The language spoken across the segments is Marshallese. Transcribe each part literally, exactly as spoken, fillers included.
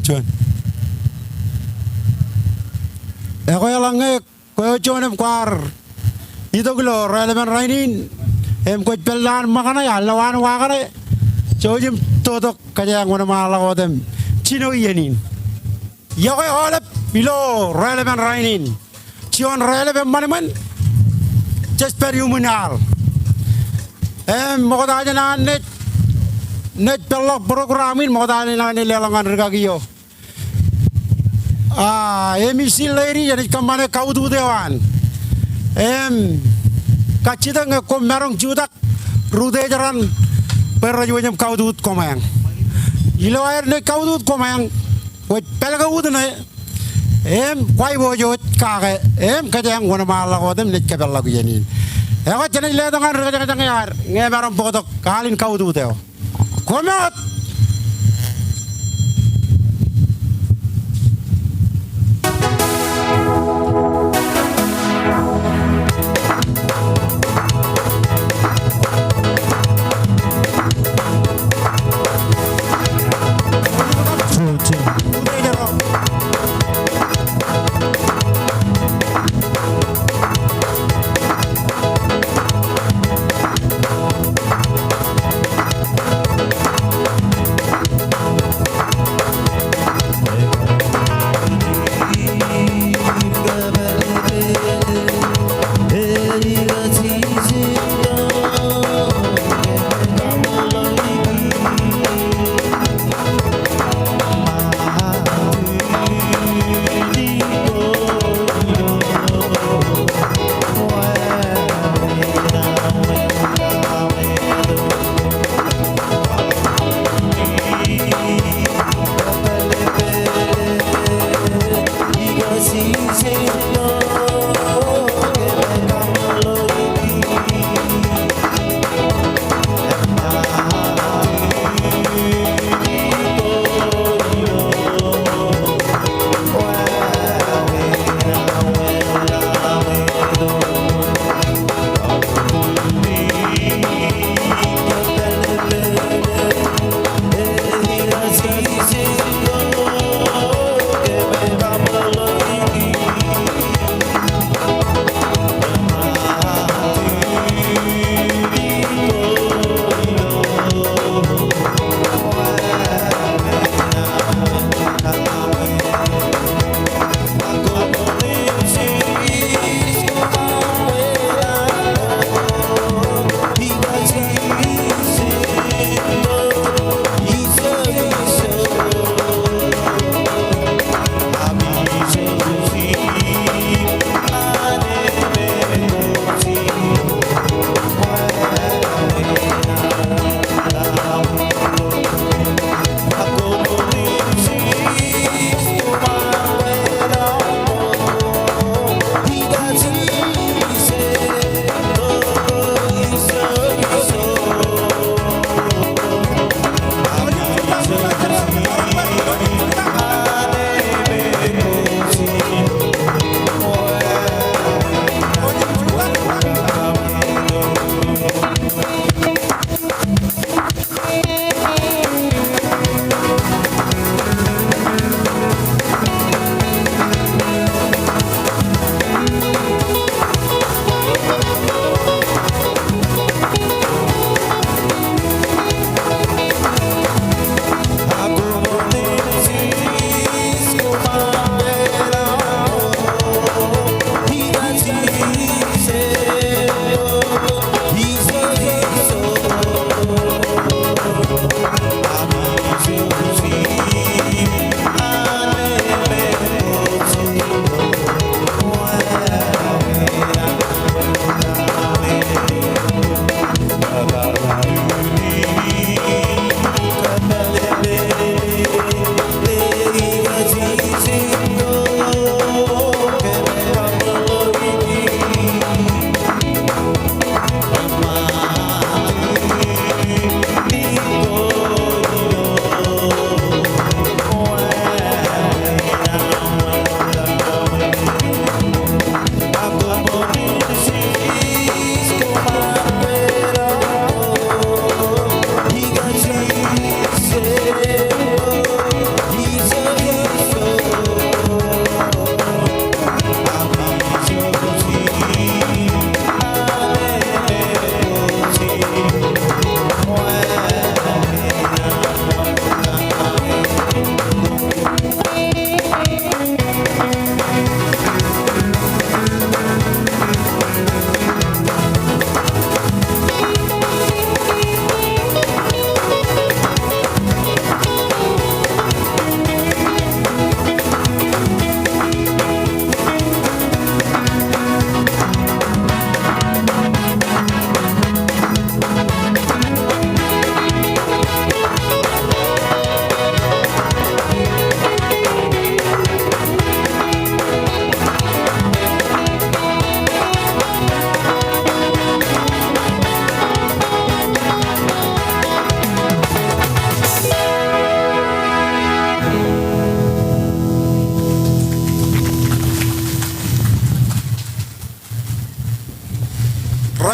Juon. Ekwe eḷaññe kwe eo juon im kwaar itok ilo raelepen rainin, im kwōj pād lowaan ṃōkṇe, a lowaan wakōṇe, jouj im totok kōjeañ wōnṃaanḷọk wōt im jino iien in. Iọkwe aolep ilo raelepen rainin. Juon raelep eṃṃanṃan, jej pād iuṃwin al. Im ṃokta jān an naaj, naaj peḷḷọk program in, ṃokta jān an naaj leḷọk ñan rikaki eo. A, M E C lady, enaaj kōṃṃane kautiej eo an. Im kajjitōk ñe koṃ maroñ jutak, rūtiej raṇ, bwe rej wōj im kautiej koṃeañ. Ilo aer naaj kautiej koṃeañ, kwōj pād ke utne, im kwaiboojoj kake, im kōjeañ wōnṃaanḷọk wōt im naaj kōpeḷḷọk iien in. Ekwe jenaaj letok ñan ri kōjañjañ eo ad, ñe emaroñ bōktok al in kautiej eo. Koṃ wōt.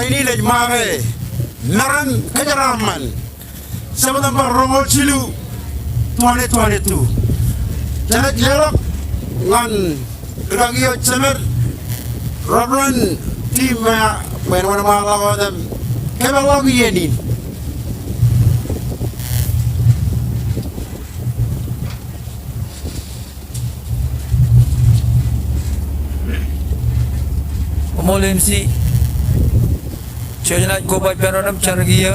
Rainin ej make meram kōjeraaṃṃan September roñoul jilu, twenty twenty-two. Jenaaj leḷọk ñan rūkaki eo jemed, Reverend Tim, bwe en wōnṃaanḷọk wōt im kōpeḷḷọk iien in. Koṃṃool M C. Jej naaj koba ippān doon im jar kiiō.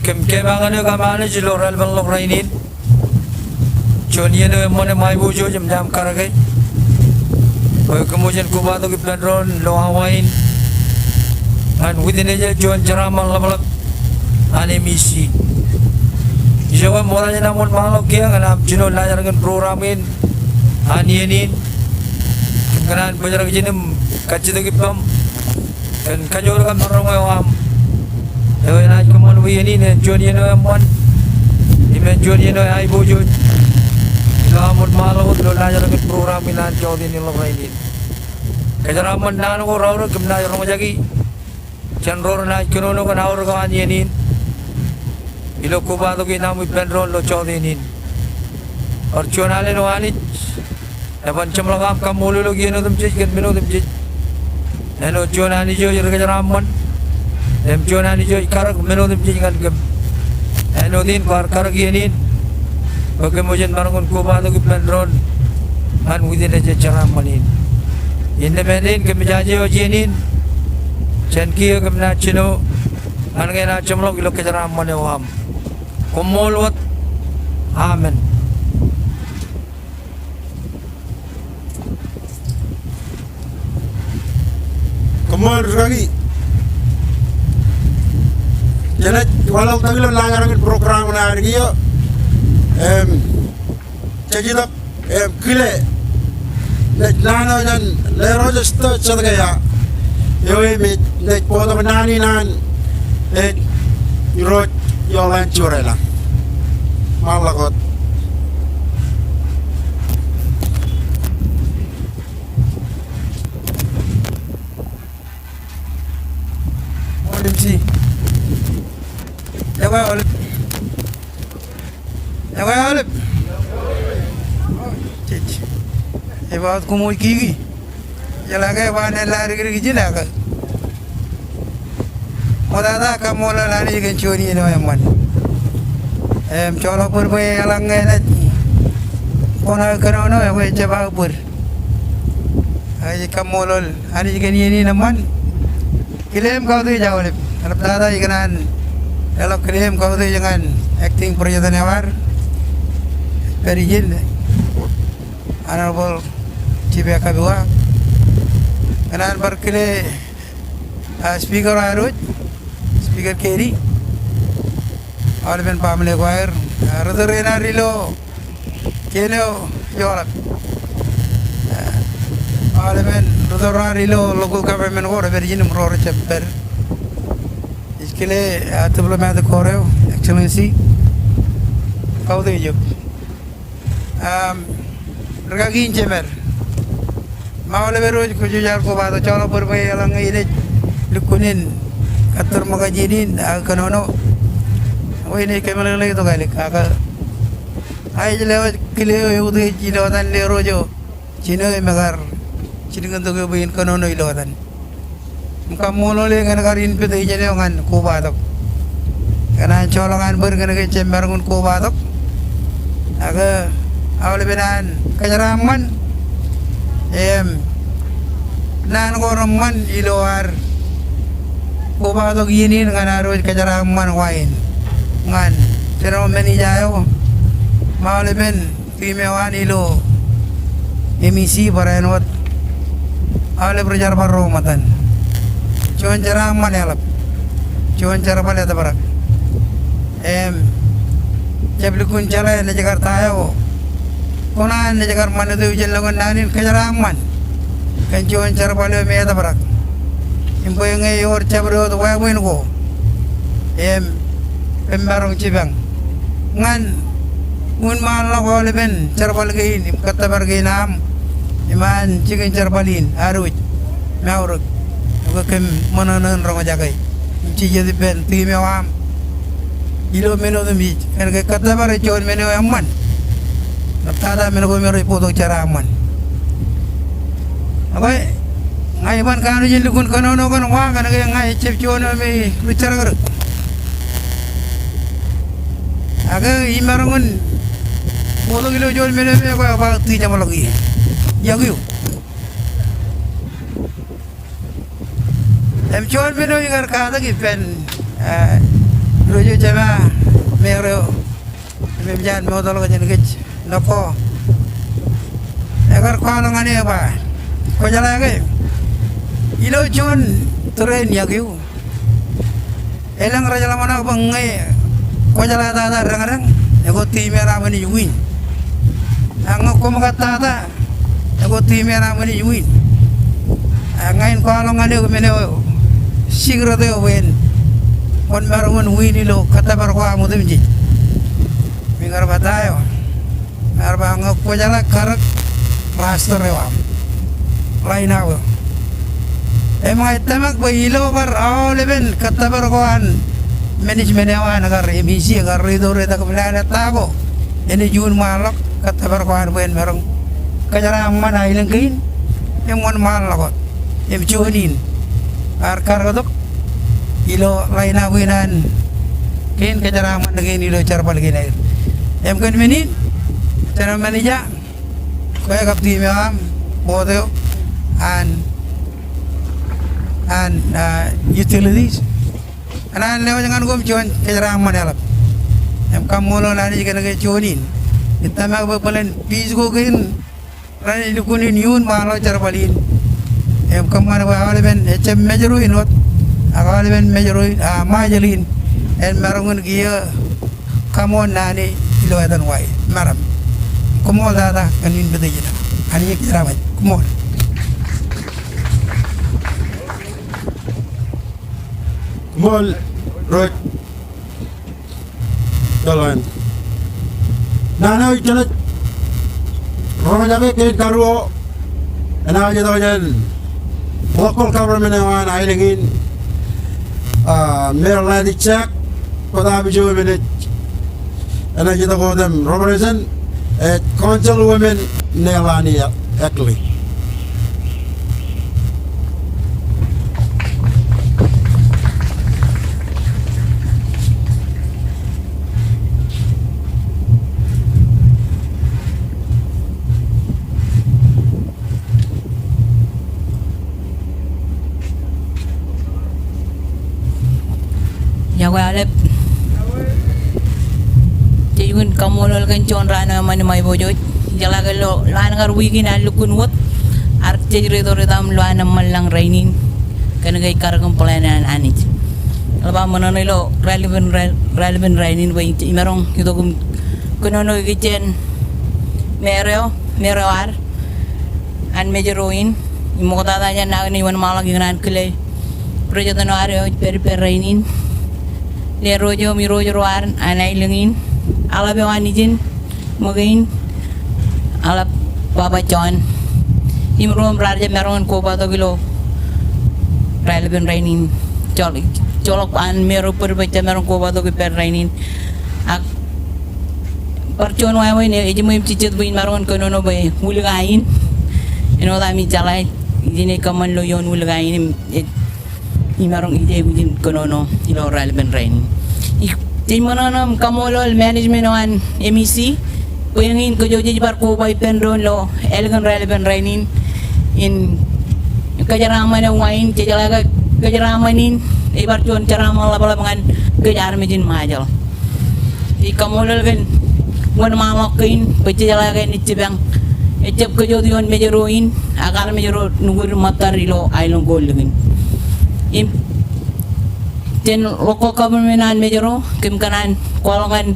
Kōm kōmaroñ ñan eok am Anij ilo raelepenḷọk rainin. Juon iien eo eṃṃan im aiboojoj im jaṃ karōke. Bwe kōm wōj jen kobatok ippān doon ilo awa in ñan witness e juon jeraaṃṃan ḷapḷap an M E C. Ijoke ṃokta jān am wōnṃaanḷọk kiiō ñan am jino laajrak in program in an iien in, kōn an bōjrak ijin im kajjitōk ippaṃ kōn kajoor kab maroñ eo aṃ. Eo enaaj kōṃṃan bwe iien in en juon iien eo eṃṃan im en juon iien eo aiboojoj ilo am wōnṃaanḷọk wōt ilo laajrak in program in an jọteen in ḷọk rainin. Kōjeraaṃṃan naan ko raorōk kōm naaj roñjaki jān ro renaaj kōnono kōn aorōk eo an iien in ilo kobatok in aṃ ippān doon ilo jọteen in. Bar juon alen eo Anij eban jeṃḷọk am kaṃṃoolol eok iien otemjej kōn men otemjej. Āinwōt juon Anij eo ej ri kōjeraaṃṃan im juon Anij eo ej karōk men otemjej ñan kōm. Āinwōt in kwaar karōk iien in bwe kōm wōj jen maroñ in kobatok ippān doon ñan witness e jeraaṃṃan in. Innām āindein kōmij aje wōj iien in jān kiiō kōm naaj jino ñan ke enaaj jeṃḷọk ilo kōjeraaṃṃan eo aṃ. Koṃṃool wōt. Amen. Koṃṃool rūkaki. Jenaaj waḷọk tok ilo laajrak in program ṇe ad kiiō. Im jej itok im kile naaj naan eo jān Lerooj Esther Zedekiah eo im ej naaj bōktok naan in an ej Irooj Ioḷain Jurelōñ. Ṃaanḷọk wōt. Ṃool M C. Ekwe aolep. Ekwe aolep. Jej. Ej ba wōt koṃ wōj kiki. Jeḷā ke ba ṇe ḷadik dik ijin ak ṃoktata kaṃṃoolol Anij kōn juon iien eo eṃṃan. Im joḷọk bōd bwe eḷaññe enaaj kōṇaan kōnono, ekwe ejjab aō bōd. Ak ij kaṃṃoolol Anij kōn iien in eṃṃan. Kile im kautiej aolep. Eḷaptata ikōṇaan leḷọk kile im kautiej ñan acting president eo ad, pād ijin, Honorable Chief Kabiwa. Ikōṇaan bar kile, ah, speaker eo ad wōj, Speaker Kedi. Aolepen baaṃle ko aer, ah, ri tōre ṇe ad ilo kien eo eoḷap. Ah, aolepen ri tōre ṇe ad ilo local government ko rej pād ijin im ro rej jab pād. Ij kile, ah, diplomatic corps eo, Excellency, kautiej eok. Am, rūkaki in jemed. Im aolepen wōj kwōj jaar kobatok, joḷọk bōd bwe eḷaññe inaaj lukkuun in kōttōr ṃōkaj iien in ak kōnono, bwe inaaj kōmeḷeḷe tok ālik. Ak ij lewōj kile eo eutiej ilo etan Lerooj eo, jino im ekar jilkintok eō bwe in kōnono ilo etan. Im kaṃṃoolol eō ñan kar invitation eo ñan kobatok. Ikōṇaan joḷọk an bōd kōn ke jab maroñ in kobatok. Ak aolepen an kōjeraaṃṃan im naan ko reṃṃan ilo ad kobatok iien in ñan ad wōj kōjeraaṃṃan wa in ñan general manager eo im aolepen team eo an ilo M E C barāinwōt aolep ri jerbal ro ṃōttan. Juon jeraaṃṃan eḷap. Juon jerbal etōprak. Im jab lukkuun jeḷā naaj kar ta eo kōṇaan naaj kar ṃanit eō jān ḷọk in naan in kōjeraaṃṃan kōn juon jerbal eo me etōprak. Im bwe ñe ewōr jabdewōt wāween ko im kōm maroñ jipañ ñan wūnṃaanḷọk aolepen jerbal kein im kōttōpar kein aṃ im an jikin jerbal in ad wōj im aorōk. Kōm ṃōṇōṇō in roñjake im jijet ippān tiim eo aṃ ilo men otemjej. Kōn ke kōttōpar ej juon men eo eṃṃan. Rej tata men ko me rej bōktok jeraaṃṃan. Ak ña iban kanooj in lukkuun kōnono kōn wa kōn ke ña ij jab juon eo me ri jerọkrọk. Ak imaroñ in bōktok ilo juon men eo me ekwe ba tijeṃḷọk ie. Iọkwe eok. Im juon men eo ikar katak ippān, eh, Irooj eo Jema, Mayor eo, im eṃōj an mootḷọk jān kōj ṇe ko. Ekar kwaḷọk ñan eō ba, kwōjeḷā ke ilo juon tōre in iọkwe eok, elōñ rej ḷōmṇak bwe ñe kwōjeḷā tata reñreñ, ekwe tiim eṇ aṃ enaaj win. Ak ñe koṃ kar tata, ekwe tiim eṇ aṃ enaaj win. Ak ña in kwaḷọk ñan eok men eo, secret eo bwe en, kwōn maroñ in win ilo kōttōpar ko aṃ otemjej. Im ikar ba ta eo? Im ear ba ñe kwōjeḷā karōk roster eo aṃ, lineup eo. Im ña ij tōmak bwe ilo bar aolepen kōttōpar ko an management eo an kar M E C, kar Redo Retak im Lale ta ko, enaaj wōnṃaanḷọk kōttōpar ko an bwe en maroñ kōjeraaṃṃan aelōñ kein im wōnṃaanḷọk wōt. Im juon in ear karōktok ilo lineup in an kein kōjeraaṃṃan kein ilo jerbal kein aer. Im kōn men in, General Manager, kwe kab tiim eo aṃ, board eo an, an, ah, utilities, kōṇaan lewōj ñan koṃ juon kōjeraaṃṃan eḷap. Im kaṃṃoolol Anij kōn ke juon in. Ij tōmak bwe bōlen pitch ko kein renaaj lukkuun in wōnṃaanḷọk jerbal in. Im kōṃṃan bwe aolepen, ejjab Mājro in wōt, ak aolepen Mājro in, ah, Ṃajeḷ in, en maroñ in kiiō kaṃool naan e ilo etan wa e, meram. Koṃṃool tata kōn invitation eo. Anij kōjeraaṃṃan. Koṃṃool. Koṃṃool, Irooj. Joḷọk. Naan eo ij kōṇaan roñjake kein karuo enaaj itok jān local government eo an aelōñ in, ah, Mayor Landy Jack, bōtab ijo men ej enaaj itok wōt im represent, eh, Councilwoman Nelani Ackley. Iọkwe aolep. Jej wōt kaṃṃoolol kōn juon raan eo eṃṃan im aiboojoj. Ijeḷā ke lo, lowaan kar wiik in ear lukkuun wōt, ak jej reito rej etaṃ lowaan eṃṃan lañ rainin kōn ke ej karōk im plan an Anij. Eḷap aō ṃōṇōṇō ilo raelep in, rael-, raelep in rainin bwe imaroñ itok im kōnono ikijjien Mayor eo, Mayor eo ad, an Mājro in, im ṃoktata jān nañinmej wōnṃaanḷọk ikōṇaan kile President eo ad eo ej pād ippād rainin, Irooj eo im Irooj ro ad an aelōñ in, aḷap eo an ijin, ṃōkein, aḷap Baba John, im ro im raar jab maroñ in kobatok ilo raelep in rainin, joḷọk, joḷọk an Mayor eo bōd bwe ejjab maroñ kobatok ippād rainin. Ak bar juon wāween eo, ejiṃwe im jijet bwe in maroñ in kōnono bwe wūlka in. Āinwōt ami jeḷā, ijin ej kōṃṃan ilo ioon wūlka in im ej, imaroñ ij aikuj in kōnono ilo raelep in rainin. Ij, jej ṃōṇōṇō im kaṃṃoolol management eo an M E C, bwe eñin kōjwōj ej bar koba ippān doon ilo ālikin raelep in rainin in kōjeraaṃṃan eo wa in, jejeḷā ke kōjeraaṃṃan in ej bar juon jeraaṃṃan ḷapḷap ñan kōj armej in Ṃajeḷ. Ij kaṃṃoolol kōn wōnṃaanḷọk kein bwe jejeḷā ke enaaj jipañ, ejjab kōjwōj ioon Mājro in ak armej ro nukud im ṃōttad ilo aelōñ ko likin. Im jān local government an Mājro, kōm kōṇaan kwaḷọk ñan,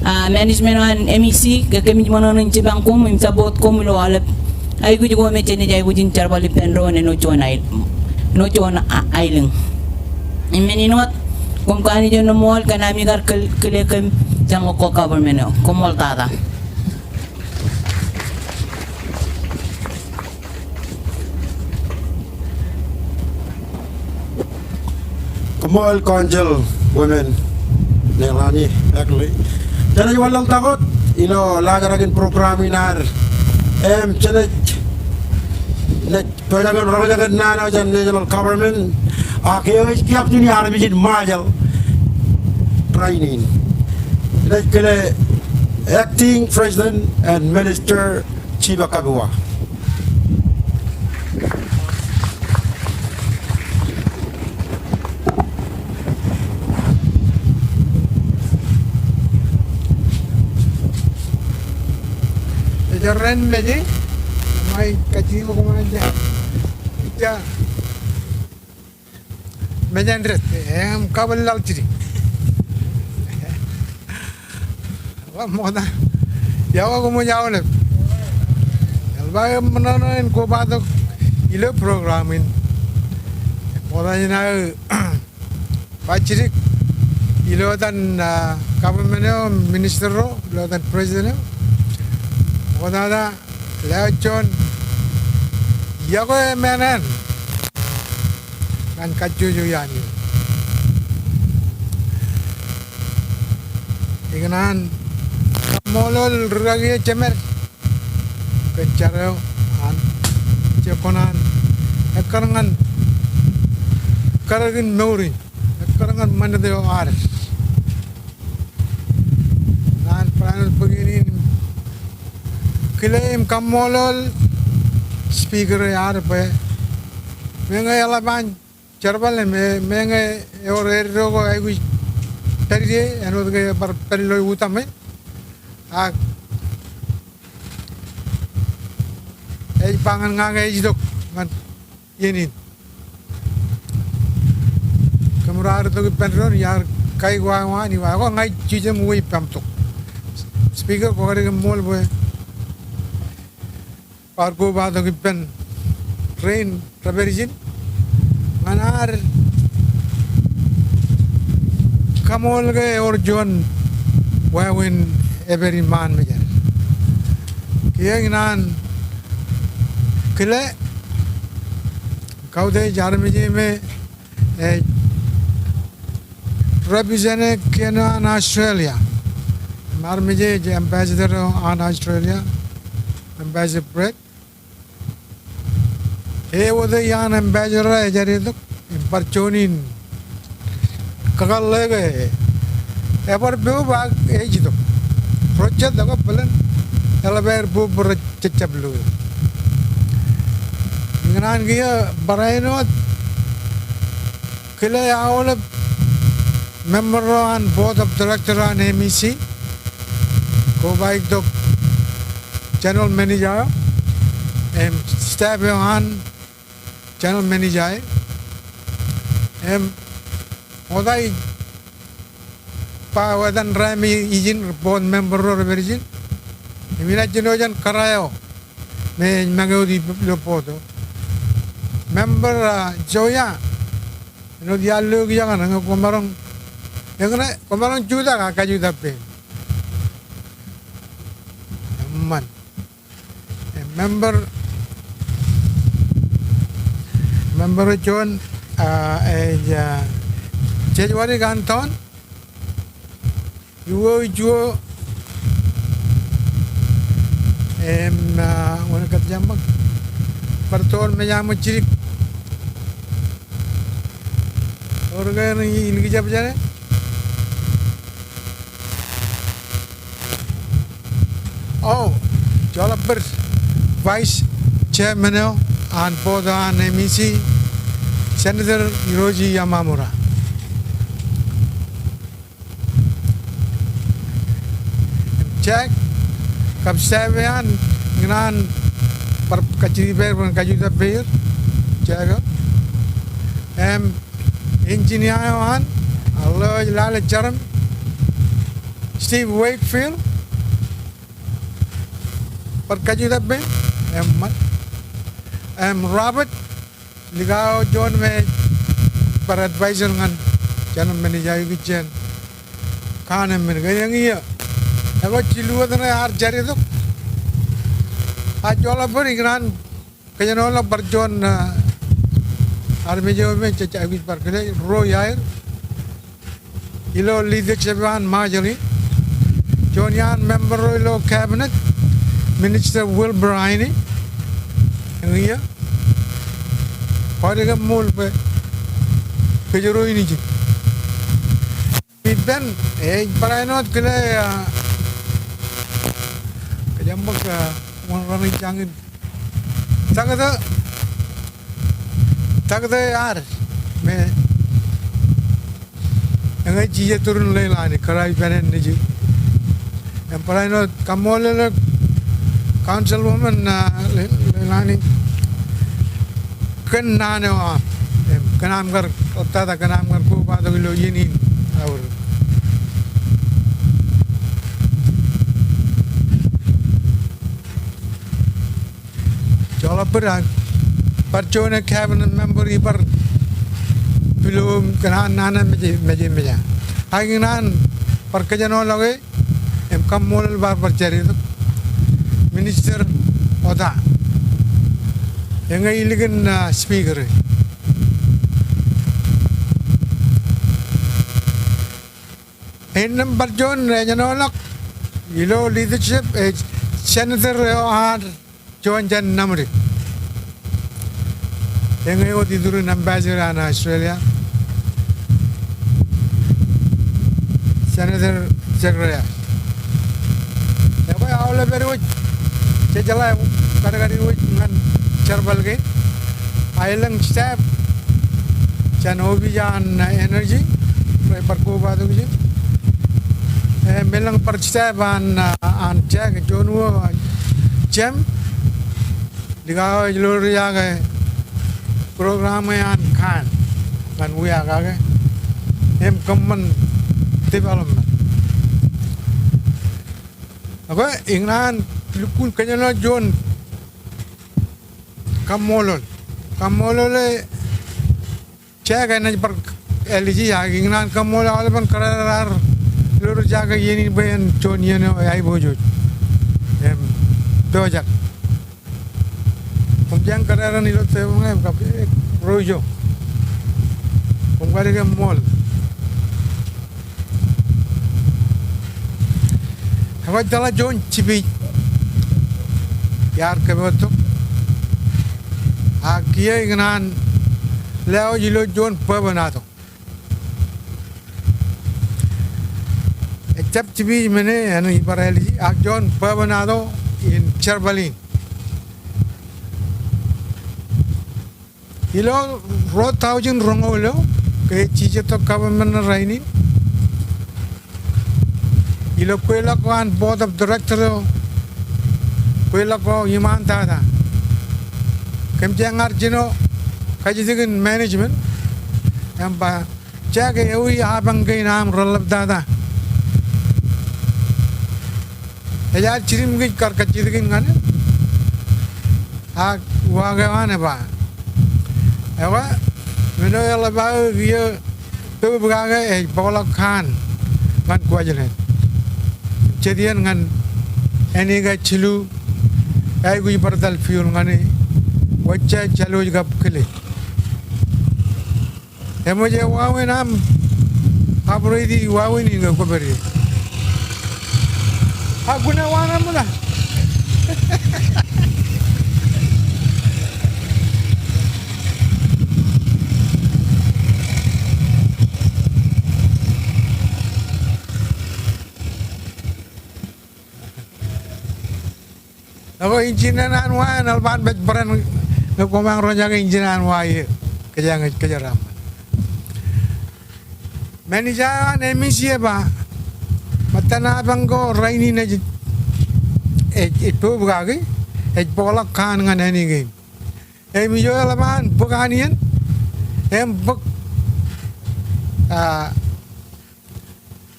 ah, management eo an M E C, ke kōmij ṃōṇōṇō in jipañ koṃ im support koṃ ilo aolep aikuj ko me jenaaj aikuj in jerbal ippān doon āinwōt juon ae-, āinwōt juon a-, aelōñ. Im men in wōt, koṃ kanooj in ṃool kōn ami kar kile, kile kōm jān local government eo. Koṃṃool tata. Ṃool Council Women Nelani Beckley. Jenaaj wanlaḷtak wōt ilo laajrak in program in ad im jenaaj naaj pojak in roñjake naan eo jān national government ak eo ej captain in armej in Ṃajeḷ rainin. Jenaaj kile Acting President and Minister Chief Kabua. Ej errā in meje, ṃae kajjitōk ṃae ja. Ja. Mejān jet, im kabōl laḷ jidik. Ḷak ṃokta. Iọkwe koṃij aolep. Eḷap aō ṃōṇōṇō in kobatok ilo program in. Ṃokta in aō ba jidik ilo etan, ah, government eo, minister ro, ilo etan president eo. Ṃoktata, lewōj juon iọkwe men eṇ ñan kajjojo iaan eō. Ikōṇaan kaṃṃoolol rūkaki eo jemed kōn jar eo an, ej kōṇaan ekkar ñan karōk in mour in, ekkar ñan ṃanit eo ad. Ñan barāinwōt bōk iien in kile im kaṃṃoolol speaker eo ad bwe meñe eḷap an jerbal im meñe ewōr eddo ko aikuj pād ie, āinwōt ke bar pād ilo utaṃwe. Ak ej ba ñan ña ke ej itok ñan iien in. Kōmro ar itok ippān doon, iar kaikuwaikwaan, iwa, ekwe ña ij jijet im wōj ippaṃ tok. Speaker, kwō kadik im ṃool bwe kwaar kobatok ippān rein rej pād ijin. Ñan ad kaṃool ke ewōr juon wāween epād iṃaan mejād. Kiiō ikōṇaan kile kautiej armej eo me ej represent e kien eo an Australia. Im armej eo ej ambassador eo an Australia, Ambassador Brett. Ewōr iaan ambassador eo ej jab itok im bar juon in kakōḷḷe ke ebar poub ak ej itok. Ro jet ekwe bōlen eḷap aer poub bwe rej jab lo. Ikōṇaan kiiō barāinwōt kile aolep member ro an board of director an M E C, kobaik tok general manager eo, im staff eo an general manager eo, im ṃokta ij ba etan rāāmi ijin, board member ro rej pād ijin, im inaaj jino jān kōrā eo me ej make wōt ilo board eo. Member, ah, Joya, āinwōt iar lo kiiō ñan eñin, kwōmaroñ, eñin, kwōmaroñ jutak ak kajutak pein. Eṃṃan. E member, member juon, ah, ej, ah, Jejwari Kanton. Iwōj juon, im, ah, wōn kōtjāmṃōk, bar toon mejaṃōj jidik. Ewōr ke eṇ in kijab jāne? O, joḷọk bōd Vice Chairman eo an board eo an M E C, Senator Hiroshi Yamamura. Jack, kab staff eo an, ikōṇaan bar kajjitōk ippāer bwe en kajutak peid, Jack eo. Im engineer eo an, a ḷeo ej lale jarom, Steve Wakefield, bar kajutak pein, eṃṃan. Im Robert, likao juon me bar advisor ñan general manager eo ikijjien. Kōn eṃṃan, kōn eñin. Ekwe jilu wōt ṇe ear jab itok. A joḷọk bōd, ikōṇaan kōjenolọk bar juon, ah, armej eo me jej aikuj bar kile, ruo iaer. ilo leadership eo an Marjorie, juon iaan member ro ilo cabinet, Minister Wilbur Heine, eñin, kōj jab koṃṃool bwe kōjro in ijin. Ippān, ej barāinwōt kile, ah, kōj jab ṃōk, ah, wōn raṇ in jañin. Taktō, taktō ad, me, eñin jijet turin Leilani, kōrā ippān nejū. Im barāinwōt kaṃṃoolol eok Councilwoman, ah, Le-, Leilani. Kōn naan eo aṃ. Im kōn aṃ kar, ḷaptata kōn aṃ kar kobatok ilo iien in aō. Joḷọk bōd ak bar juon cabinet member ibar pilo kōn an naan eo mejān, mejān, mejān. Ak ikōṇaan bar kōjenolọk e, im kaṃṃoolol bar, bar jaritok. Minister Ota. Eñin ilikin, ah, speaker. Innām bar juon ejenoḷọk ilo leadership, eh, senator eo ad juon jān Namdik. Eñin wōt iturin ambassador an Australia, Senator Jack Rias. Ekwe aolep āinwōt jej jeḷā kadkadin wōj ñan jerbal kein. Ak elōñ staff jān office an, uh, energy, rej bar kobatok ijin. Eh, im elōñ bar staff an, uh, an Jack, juon wōt, uh, Jem. Likao ej lolorjake program eo an kaan ñan wiakake im kōṃṃan development. Ekwe, ikōṇaan lukkuun kōjenolọk juon kaṃṃoolol. Kaṃṃoolol e Jack enaaj bar āliji, ak ikōṇaan kaṃṃoolol aolepen kōrā raar lolorjake iien in bwe en juon iien eo aiboojoj im pojak. Koṃ jañ kōrā raṇ ilo tebōḷ ñe kab, eh, rojo. Koṃ kadik eṃṃool. Ekwe ej tōl juon jipij iar kōpooj tok. Ak kiiō ikōṇaan lewōj ilo juon bourbon eo. Ejjab jipij men e, enaaj bar āliji, ak juon bourbon eo in jerbal in. Ilo ruo tọujin roñoul eo, ke ej jijet tok government ṇe rainin. Ilo kweilọk ko an board of director eo, kweilọk ko iṃaantata. Kōm jañ ar jino kajjitōk in management, im ba, Jack, ewi apañ kein aṃ reḷaptata? Ej ar jidim kōj kar kajjitōk in ñan e. Ak uwaak eo an ej ba, ekwe, men eo eḷap aō kiiō poob kake ej bōkḷọk kaan ñan Kuwajleen. Jet iien ñan āne ko jilu, aikuj bar etal fuel ñan e, wōj jān Jālwōj kab Kile. Eṃōj e wāween aṃ operate i wāween in ke kwōpād ie? Ak kwōnaaj waan aṃ ṃōṇōṇō. Ak engine eo an wa, enaaj bar pād bōran ñe koṃ roñjake engine eo an wa ie. Kōjeañ ej kōjeraaṃṃan. Manager eo an MEC ej ba, ṃōttan apañ ko rainin ej, ej, ej poob kaki, ej bōkḷọk kaan ñan āne kein. Im ijo eḷap an bōk āne in, im bōk, ah,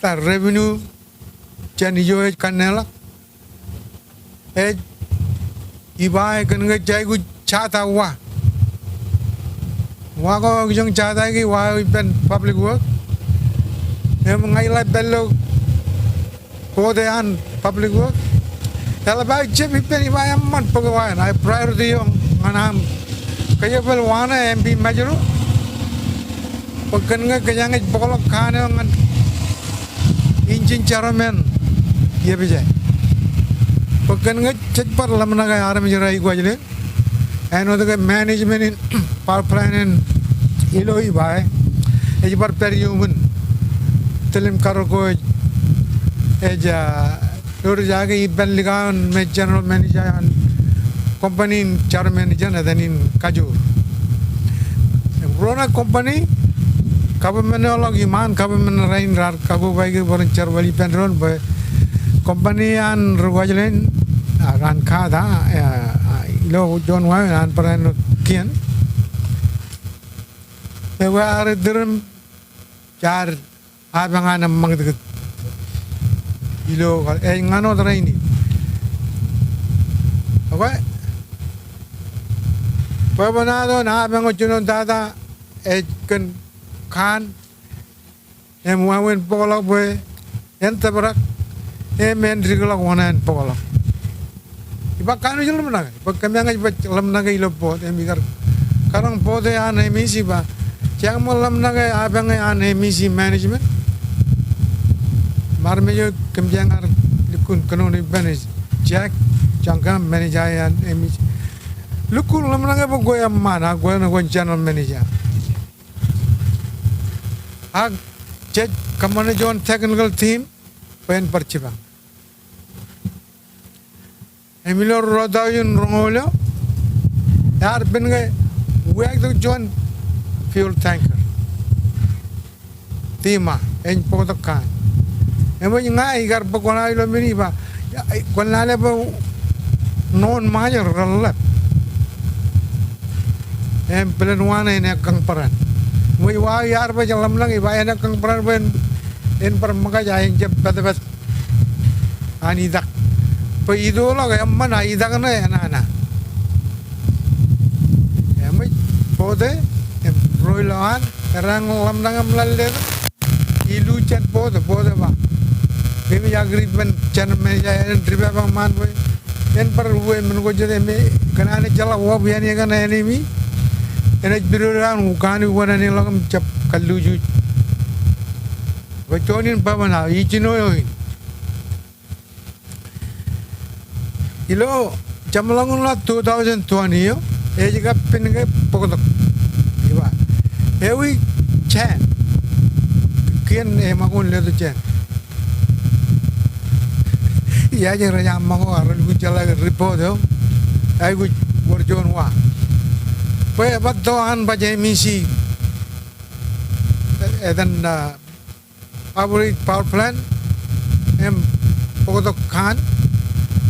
ta revenue jān ijo ej kanneḷọk. Ej, ij ba e kōn ke jej aikuj jata wa. Wa ko ej jata ke wa eo ippān public work. Im ña ij ḷak pād ilo board eo an public work. Eḷap aō jab ippān ij ba eṃṃan bōk wa in. Aō priority eo ñan aṃ kōjepel wa ṇe MP Majuro. Bwe kōn ke kōjeañ ej bōkḷọk kaan eo ñan in chairman, iepije. Bwe kōn ke jej bar ḷōmṇake armej ro Kuwajleen, āinwōt ke management in power plant in ilo ij ba, ej bar pād iuṃwin. Tilem karōk ko ej, ej, ah, ewōr jake ippān likao in me general manager an company in chairman ijeṇ etan in kajoor. Im ro ṇe company, government eo ḷọk iṃaan, government rainin raar kakobaiki bwe ren jerbal ippān doon bwe company an ri Kuwajleen, ah, an Qatar, ah, ah, ilo juon wāween an barāinwōt kien. Ekwe ear iturūṃ jaar apañ an eṃṃakūtkūt. Ilo, ej ñan wōt rainin. Ekwe, bwebwenato in apañ eo jinoin tata ej kōn kaan im wāween bōkḷọk bwe en tōprak im en dikḷọk oṇāān bōkḷọk. Iba kanooj ḷōmṇake, bwe kōmeañ ej baj ḷōmṇake ilo board, im ikar karoñ board eo an M E C ba, jeañ ṃōk ḷōmṇake apañ eo an M E C management. Im armej eo kōm jeañ ar lukkuun kōnono ippān ej Jack Jangkam, manager eo an M E C. Lukkuun ḷōmṇake bwe kwe eṃṃaan, ak kwe ṇe kwe general manager. Ak jej kōṃṃane juon technical team bwe en bar jipañ. Im ilo ruo taujin roñoul eo, ear pen ke wiaik tok juon fuel tanker. Tima, en bōktok kaan. Im ej ña ikar bōk wōṇāān ilo men in ij ba, kwōn lale bwe noon Ṃajeḷ reḷap. Im plan one en ekkañ barāin. Im ej wa iar baj ḷōmṇak ij ba en ekkañ barāin bwe en, en bar ṃōkaj a en jab petpet an itak. Bwe itoḷọk eṃṃan a itak ṇe enana. Im ej board eo, im ro ilo an, erro ḷōmṇak im ḷalletok. Ilo jān board, board eo ba. Im ej agree ippān general manager en dipepeñ ṃaan bwe en bar uwe men ko jet im kōn an ejjeḷọk wab iien eo kōn enemy. Enaaj pidodo an kanooj wōn āneḷọk im jab kalluujuuj. Bwe juon in bwebwenato, ijin eo in. Ilo jeṃḷọkin ḷọk two thousand twenty eo, ej kab pen ke bōktok. Ij ba, ewi jān. Kien eṃakoko in letok jān. Ijaje rej aṃakoko, ak relukkuun jeḷā ke report eo. Aikuj wōr juon wa. Bwe ebar to an baj M E C. Etan, ah, operate power plant, im bōktok kaan,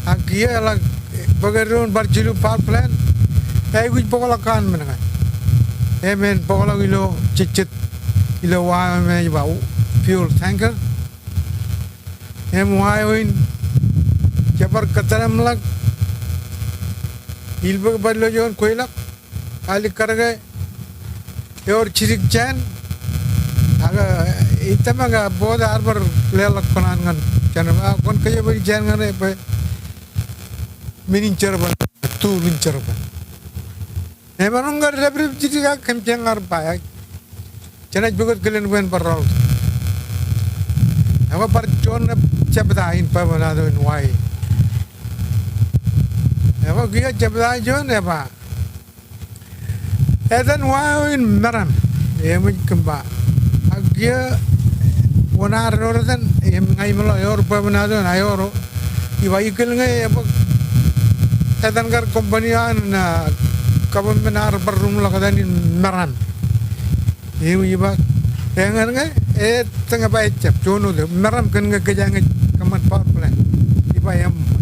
ak kiiō eḷak bōk eddoin bar jilu power plant, aikuj bōkḷọk kaan men kaṇ. Im en bōkḷọk ilo jejjet, ilo wa eo me ej ba fuel tanker. Im wa eo in, jebar kōttānemḷọk, ilbōk bar ilo juon kweilọk, alikkar ke, ewōr jidik jān, ak, eh, ij tōmak ke board ear bar leḷọk kōṇaan ñan jān, ak kwōn kōjepel jān ñan e bwe men in jerbal, tool in jerbal. Emaroñ ke dāpdep jidik ak kōm jeañ ar ba, jenaaj pukot kilen bwe en bar rọọl. Ekwe bar juon ṇe jebta in bwebwenato in wa e. Ekwe kiiō jebta juon eba. Etan wa eo in meram, im ej kōm ba. Ak kiiō wōn ad ewōr etan, im ña imeḷọk ewōr bwebwenato in, a ewōr. Ij ba ikōl ñe ebōk etan kar company an, ah, government ear bar ruṃḷọk etan in meram. Im ij ba, eñin ñe, e, tōñe ba ejjab, juon wōt, meram kōn ñe kōjeañ ej kōṃṃan power plant. Ij ba eṃṃan.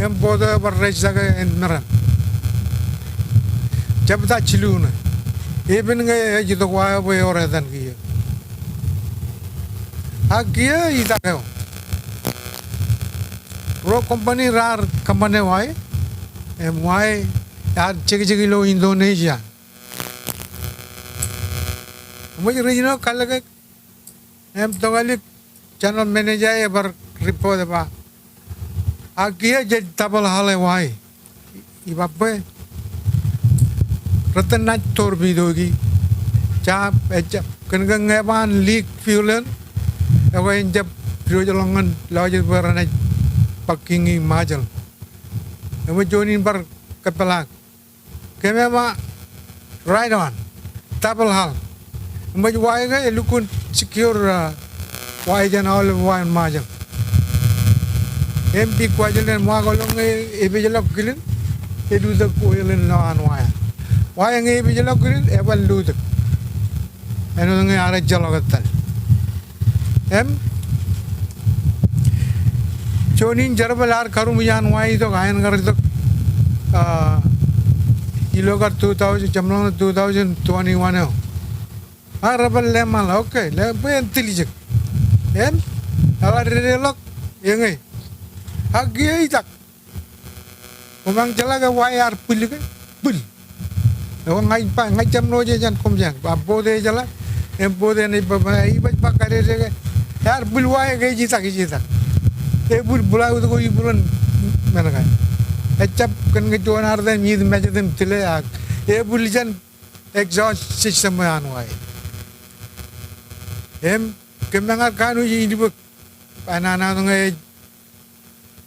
Im board eo ebar register ke en meram. Jebta jilu ṇe. Epen ñe ej itok wa eo bwe ewōr etan kiiō. Ak kiiō itak eo. Ruo company raar kōṃṃane wa e. Im wa e ear jekjek ilo Indonesia. Im ej ri jino kalōke. Im tokālik general manager ebar report e ba. Ak kiiō jej double hull e wa e. Ij ba bwe. Rot enaaj torpedo ki. Jab, ejjab. Kōn ke ñe eban leak fuel eṇ. Ekwe en jab Irooj ḷọk ñan lọjet bwe renaaj bōk kiiñ in Ṃajeḷ. Eṃōj juon in bar kōpeḷḷọk. Kōm ema right on. Double hull. Eṃōj wa eo ke elukkuun secure, uh, wa jān aolep wa in Ṃajeḷ. Im bwe kwōj len ṃōk ḷọk ñe epejḷọk kilin, elutōk oil in lowaan wa eo. Wa eo ñe epejḷọk kilin, ebar lutōk. Āinwōt ñe ear ejjeḷọk etal. Im juon in jerbal ear karuṃwij an wa eo itok, aen kar itok, ah, ilo kar two thousand, jeṃḷọkin two thousand twenty-one eo. Ak rej bar leṃaḷ, okay, le bwe en tiljek. Im eḷak dedeḷọk, eñe. Ak kiiō itak. Koṃ mañ jeḷā ke wa eo ear bwil ke, bwil. Eo ña ij ba, ña ij jab ṇooje jān koṃ jān, ba boat eo ejeḷā, im boat eo enaaj ba, ba, ij ba, ba kadede ke, ear bwil wa eo ke ej itak, ej itak. Ebwil block ko ibwilōn men kaṇ. Ejjab kōn ke juon ad iten mejād im tile ak. Ebwil jān exhaust system eo an wa eo. Im kōm mañ ar kanooj in bōk. Ba nana tok ñe ej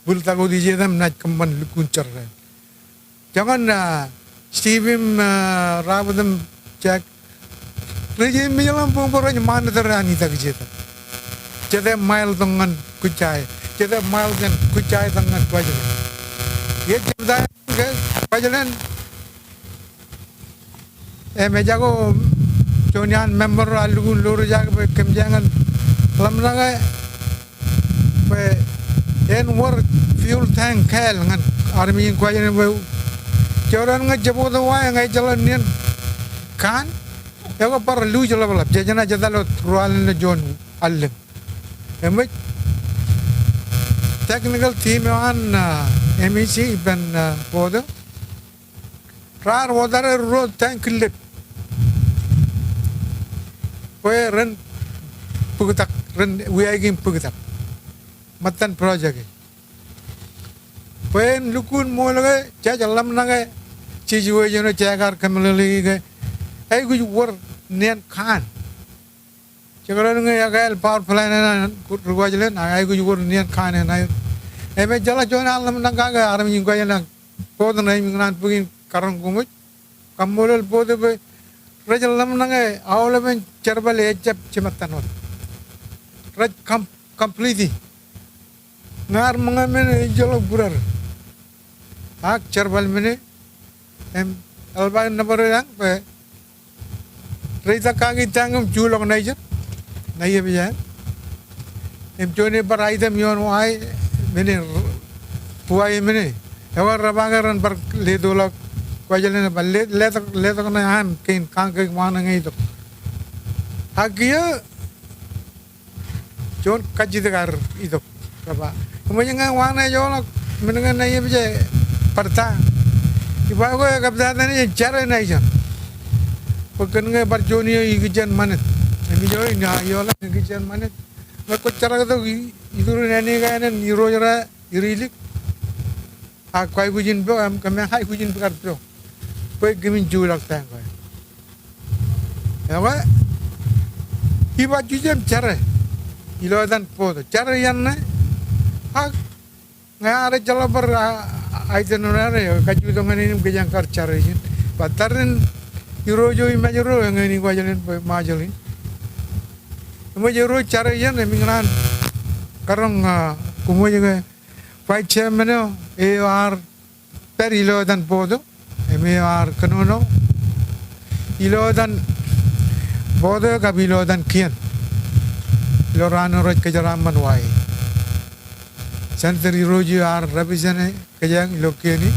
bwil tak wōt ijeet im naaj kōṃṃan lukkuun jerbal. Joñan, ah, Steve im, ah, Robert im Jack. Rej mejḷọk bwe rej monitor an itak ijeet. Jete mile tok ñan Kujjae. Jete mile jān Kujjae tok ñan Kuwajleen. Ej jab ta ke Kuwajleen. Im ejako juon iaan member eo ear lukkuun ḷoor ijoko bwe kōm jañin ḷōmṇake bwe en wōr fuel tank kāāl ñan armej in Kuwajleen bwe jooraan ñe jebwōt wa eo ñe ejjeḷọk nien kaan eo ke bar luuj ḷapḷap. Jej jenaaj etal wōt ruo alen ilo juon allōñ. Eṃōj technical team eo an, ah, M E C ippān, ah, boat eo. Raar order e ruo tank killep. Bwe ren bōktak, ren wiaiki im bōktak. Ṃōttan project e. Bwe en lukkuun ṃool ke jej ḷōmṇake situation eo jej kar kōmeḷeḷeiki ke aikuj wōr nien kaan. Jekdọọn ñe ekāāl power plant eṇ an ri-Kuwajleen, ak aikuj wōr nien kaan eṇ aer. Im ejjeḷọk juon ear ḷōmṇak kake armej in Kuwajleen ak boat ṇe im ikōṇaan bōk in karoñ koṃij. Kaṃṃoolol boat eo bwe rej ḷōmṇake aolepen jerbal eo ejjab jimattan wōt. Rej com-, complete. Ñe ear ṃōñā men eo ejjeḷọk būrar. Ak jerbal men e, im eḷap aō nōbar eo eañ bwe rej itak kaki tank im juḷọk ṇa ijeṇ, ṇa iepej eañ. Im juon e bar item ioon wa e men e, buwae men e. Eo rej ba ke ren bar leto ḷọk Kuwajleen, bar le-, letok, letok ṇe aṃ kein kañke ṃaan ñe itok. Ak kiiō juon kajjitōk ear itok. Rej ba, eṃōj ñe wa ṇe ejoḷọk men ñe ṇa iepej e bar ta. Ij ba ko ekaptata ṇe jān jar eo ṇa ijeṇ. Bwe kōn ñe bar juon eo ikijjien ṃanit. Im ijo in ear ioḷọk ikijjien ṃanit. Ñe kwōj jeraktok i-, iturin āne kaṇ in irooj ro irilik. Ak kwaikuj in pok, im kōm aikuj in pok kar pok. Bwe kōmin juḷọk tank ko. Ekwe, ij ba jujen jar e. Ilo etan boat eo. Jar e iien ṇe. Ak ñe ear ejjeḷọk bar a, a, itinerary eo, kajjitōk ñan in im kōjeañ kar jar e ijin. Ba tarrin irooj eo imaroñ ro, eñin Kuwajleen bwe Ṃajeḷ in. Eṃōj erro jar e iien, im ikōṇaan karoñ, ah, koṃij ke vice chairman eo, eo ear pād ilo etan boat eo, im eo ear kōnono ilo etan boat eo kab ilo etan kien. Ilo raan eo rej kōjeraaṃṃan wa e. Senator Irooj eo ear represent e kōjeañ ilo kien in.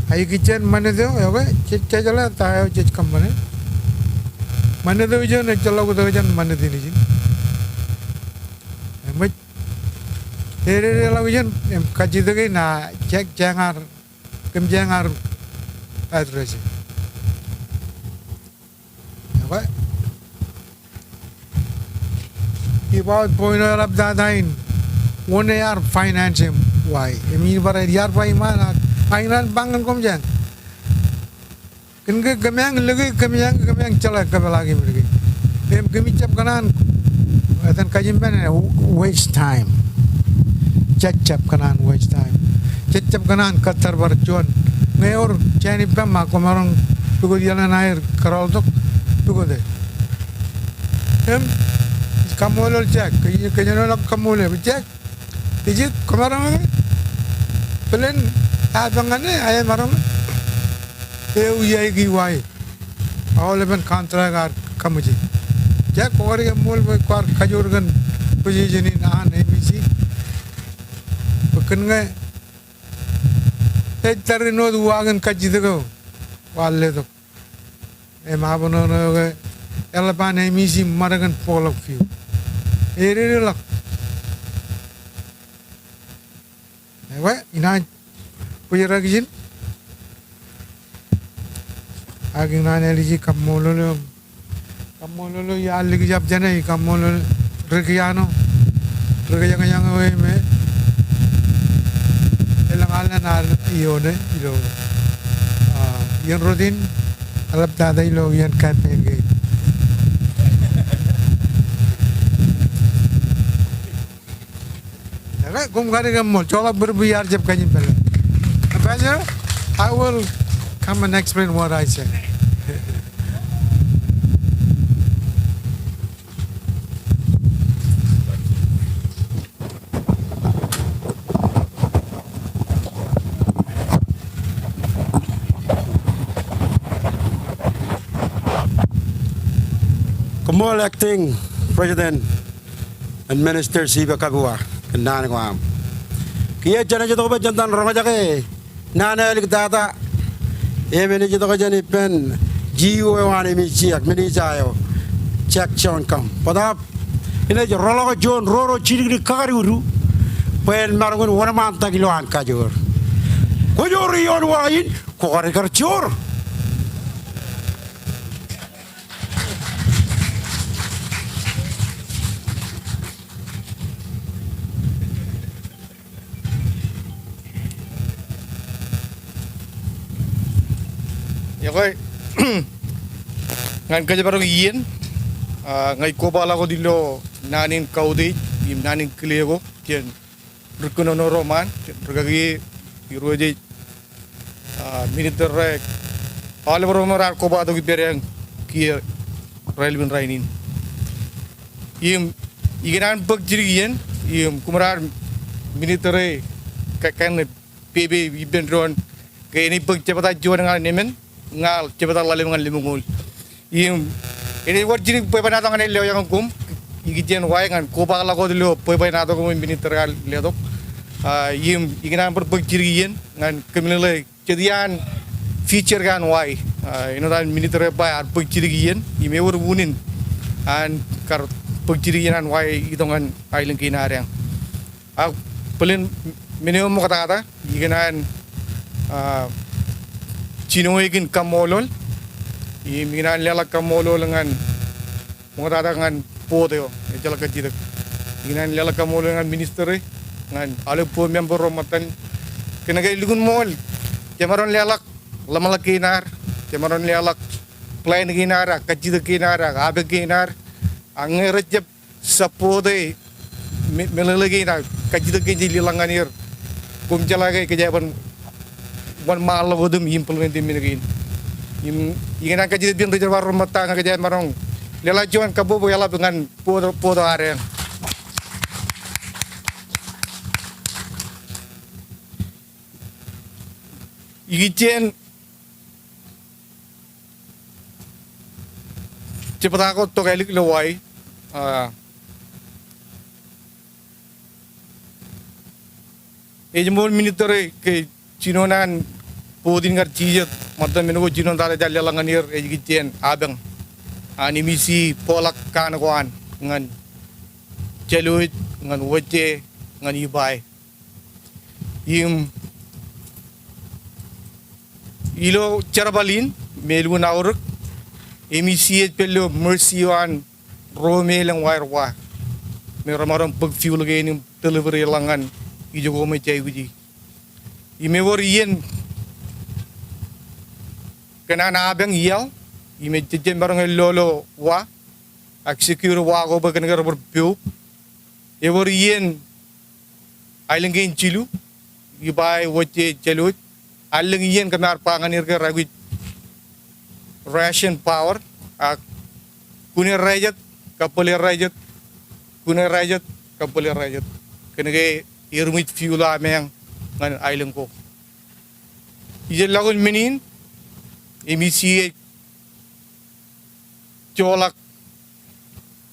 Ak ikijjien ṃanit eo, eo ke, jej, jejeḷā ta eo jej kōṃṃane. Ṃanit eo ijeṇ ejjeḷọk wōt jān ṃanit in ijin. Eṃōj Ededeḷọk ijeṇ im kajjitōk in ak jej, jeañ ar, kōm jeañ ar address e. Ekwe. Ij ba wōt point eo eḷaptata in. Wōn eo ear finance e wa e. Im in bar ej, iar ba iṃaan ak, ak ikōṇaan ba ñan koṃ jān. Kōn ke kōmeañ lōke, kōmeañ, kōmeañ jeḷā kōpeḷḷọk im lōke. Im kōmij jab kōṇaan Etan kajin pen e waste time. Jejjab kōṇaan waste time. Jejjab kōṇaan kōttōr bar juon. Ñe ewōr jān ippaṃ ak koṃ maroñ pukot iaḷ an aer kōrọọltok, pukot e. Im, kaṃṃoolol Jack, kōj, kōj jen ḷọk kaṃṃoolol Jack. Ijit, koṃ maroñ ke? Bōlen, a, bwe ñan e, aer maroñ. Ewi aiki wa e. Aolepen contract ear kaṃōje. Jack, kwō kar kaṃṃool bwe kwaar kajoor kōn position in an MEC. Bwe kōn ñe ej tariṇoot uwaak in kajjitōk eo kwaar letok. Im abṇōṇō ke eḷap an MEC ṃad kōn bōkḷọk view. Ededeḷọk. Ewe, inaaj bōjrak ijin. Ak inaaj āliji kaṃṃoolol eo. Kaṃṃoolol eo iar likjab jān e, kaṃṃoolol Rikiano. Ri kōjañjañ eo im e. Elōñ alen ad ioon e ilo, a, iien rot in. Eḷaptata ilo iien campaign kein. Okay, koṃ kar kaṃṃool, joḷọk bōd bwe iar jab kajin pālle. Ambassador, I will come and explain what I said. Koṃṃool Acting President and Minister Siba Kabua kōn naan ko aṃ. Kiiō jenaaj itok bwe jen iten roñjake naan eo āliktata im enaaj itok jān ippān G E O eo an MEC ak minister eo, Jack Jonkam. Bōtaab enaaj roḷọk juon roro jidikdik kakadikdik bwe en maroñ in wōnṃaantak ilowaan kajoor. Kwō joor ioon wa in, kwō kar kar joor. Ekwe, ñan kōjparok iien, a, ña ij kobaḷọk wōt ilo naan in kautiej im naan in kile ko jān ri kōnono ro ṃaan, ri kaki, irooj ej, a, minister ro, aolep ro ṃōk raar kobatok ippād eañ kiiō raelepin rainin. Im ikōṇaan bōk jidik iien im koṃ raar minister e kaṇe pepe ippān doon ke enaaj bōk jebta juon ñan emān, ña aḷ jebta ḷalem ñan lemñoul. Im enaaj wōr jidik bwebwenato ñan e lewōj ñan koṃ ikijjien wa e ñan kobaḷọk wōt ilo bwebwenato ko im minister ear letok. A, im ikōṇaan bar bōk jidik iien ñan kōmeḷeḷe jet iaan future ko an wa e. A, āinwōt an minister e ba ear bōk jidik iien im ewōr unin an kar bōk jidik iien an wa e itok ñan aelōñ kein ad eañ. Ak bōlen men eo ṃoktata, ikōṇaan, a, jino ekin kaṃṃoolol, im ikōṇaan leḷọk kaṃṃoolol ñan ṃoktata ñan board eo ejjeḷọk kajjitōk. Ikōṇaan leḷọk kaṃṃoolol ñan minister e, ñan aolep board member ro ṃōttan. Kōnke lukkuun ṃool, jemaroñ leḷọk ḷōmṇak kein ad, jemaroñ leḷọk plan kein ad, ak kajjitōk kein ad, ak apañ kein ad, ak ñe rej jab support e me-, meḷeḷe kein ak kajjitōk kein jej lelōñ ñan er. Koṃ jeḷā ke kōjeañ ban wōnṃaanḷọk otem im implement e men kein. Im ikōṇaan kajjitōk ippān ri jerbal ro ṃōtta ñe kōjeañ maroñ leḷọk juon kabbokbok eḷap ñan board, board eo ad eañ. Ikijjien jebta ko tok ālik ilo wa e, a, ej ṃool minister e ke jino naan board in kar jijet ṃōttan men ko jino tata jaar leḷọk ñan er ej ikijjien apañ an MEC bōkḷọk kaan ko an ñan Jālwōj, ñan Wōjje, ñan Ibae. Im ilo jerbal in, me lukkuun aorōk, MEC ej pād ilo mercy eo an ro me elōñ wa er wa. Me remaroñ bōk fuel kein im delivery ḷọk ñan ijoko me jej aikuji. Im ewōr iien kōn an apañ iaḷ, im ejejjab maroñ en lolo wa. ak security wa ko bwe kōnke rej bar poub. Ewōr iien aelōñ kein jilu, Ebeye, Ojai, Jālwōj, allōñ iien kōm ar ba ñan er ke reakwōj ration power, ak kune rejet, kab bōle rejet, kune rejet, kab bōle rejet. Kōnke ear ṃōj fuel eo ameañ ñan aelōñ ko. Ijellọkun men in, MEC ej joḷọk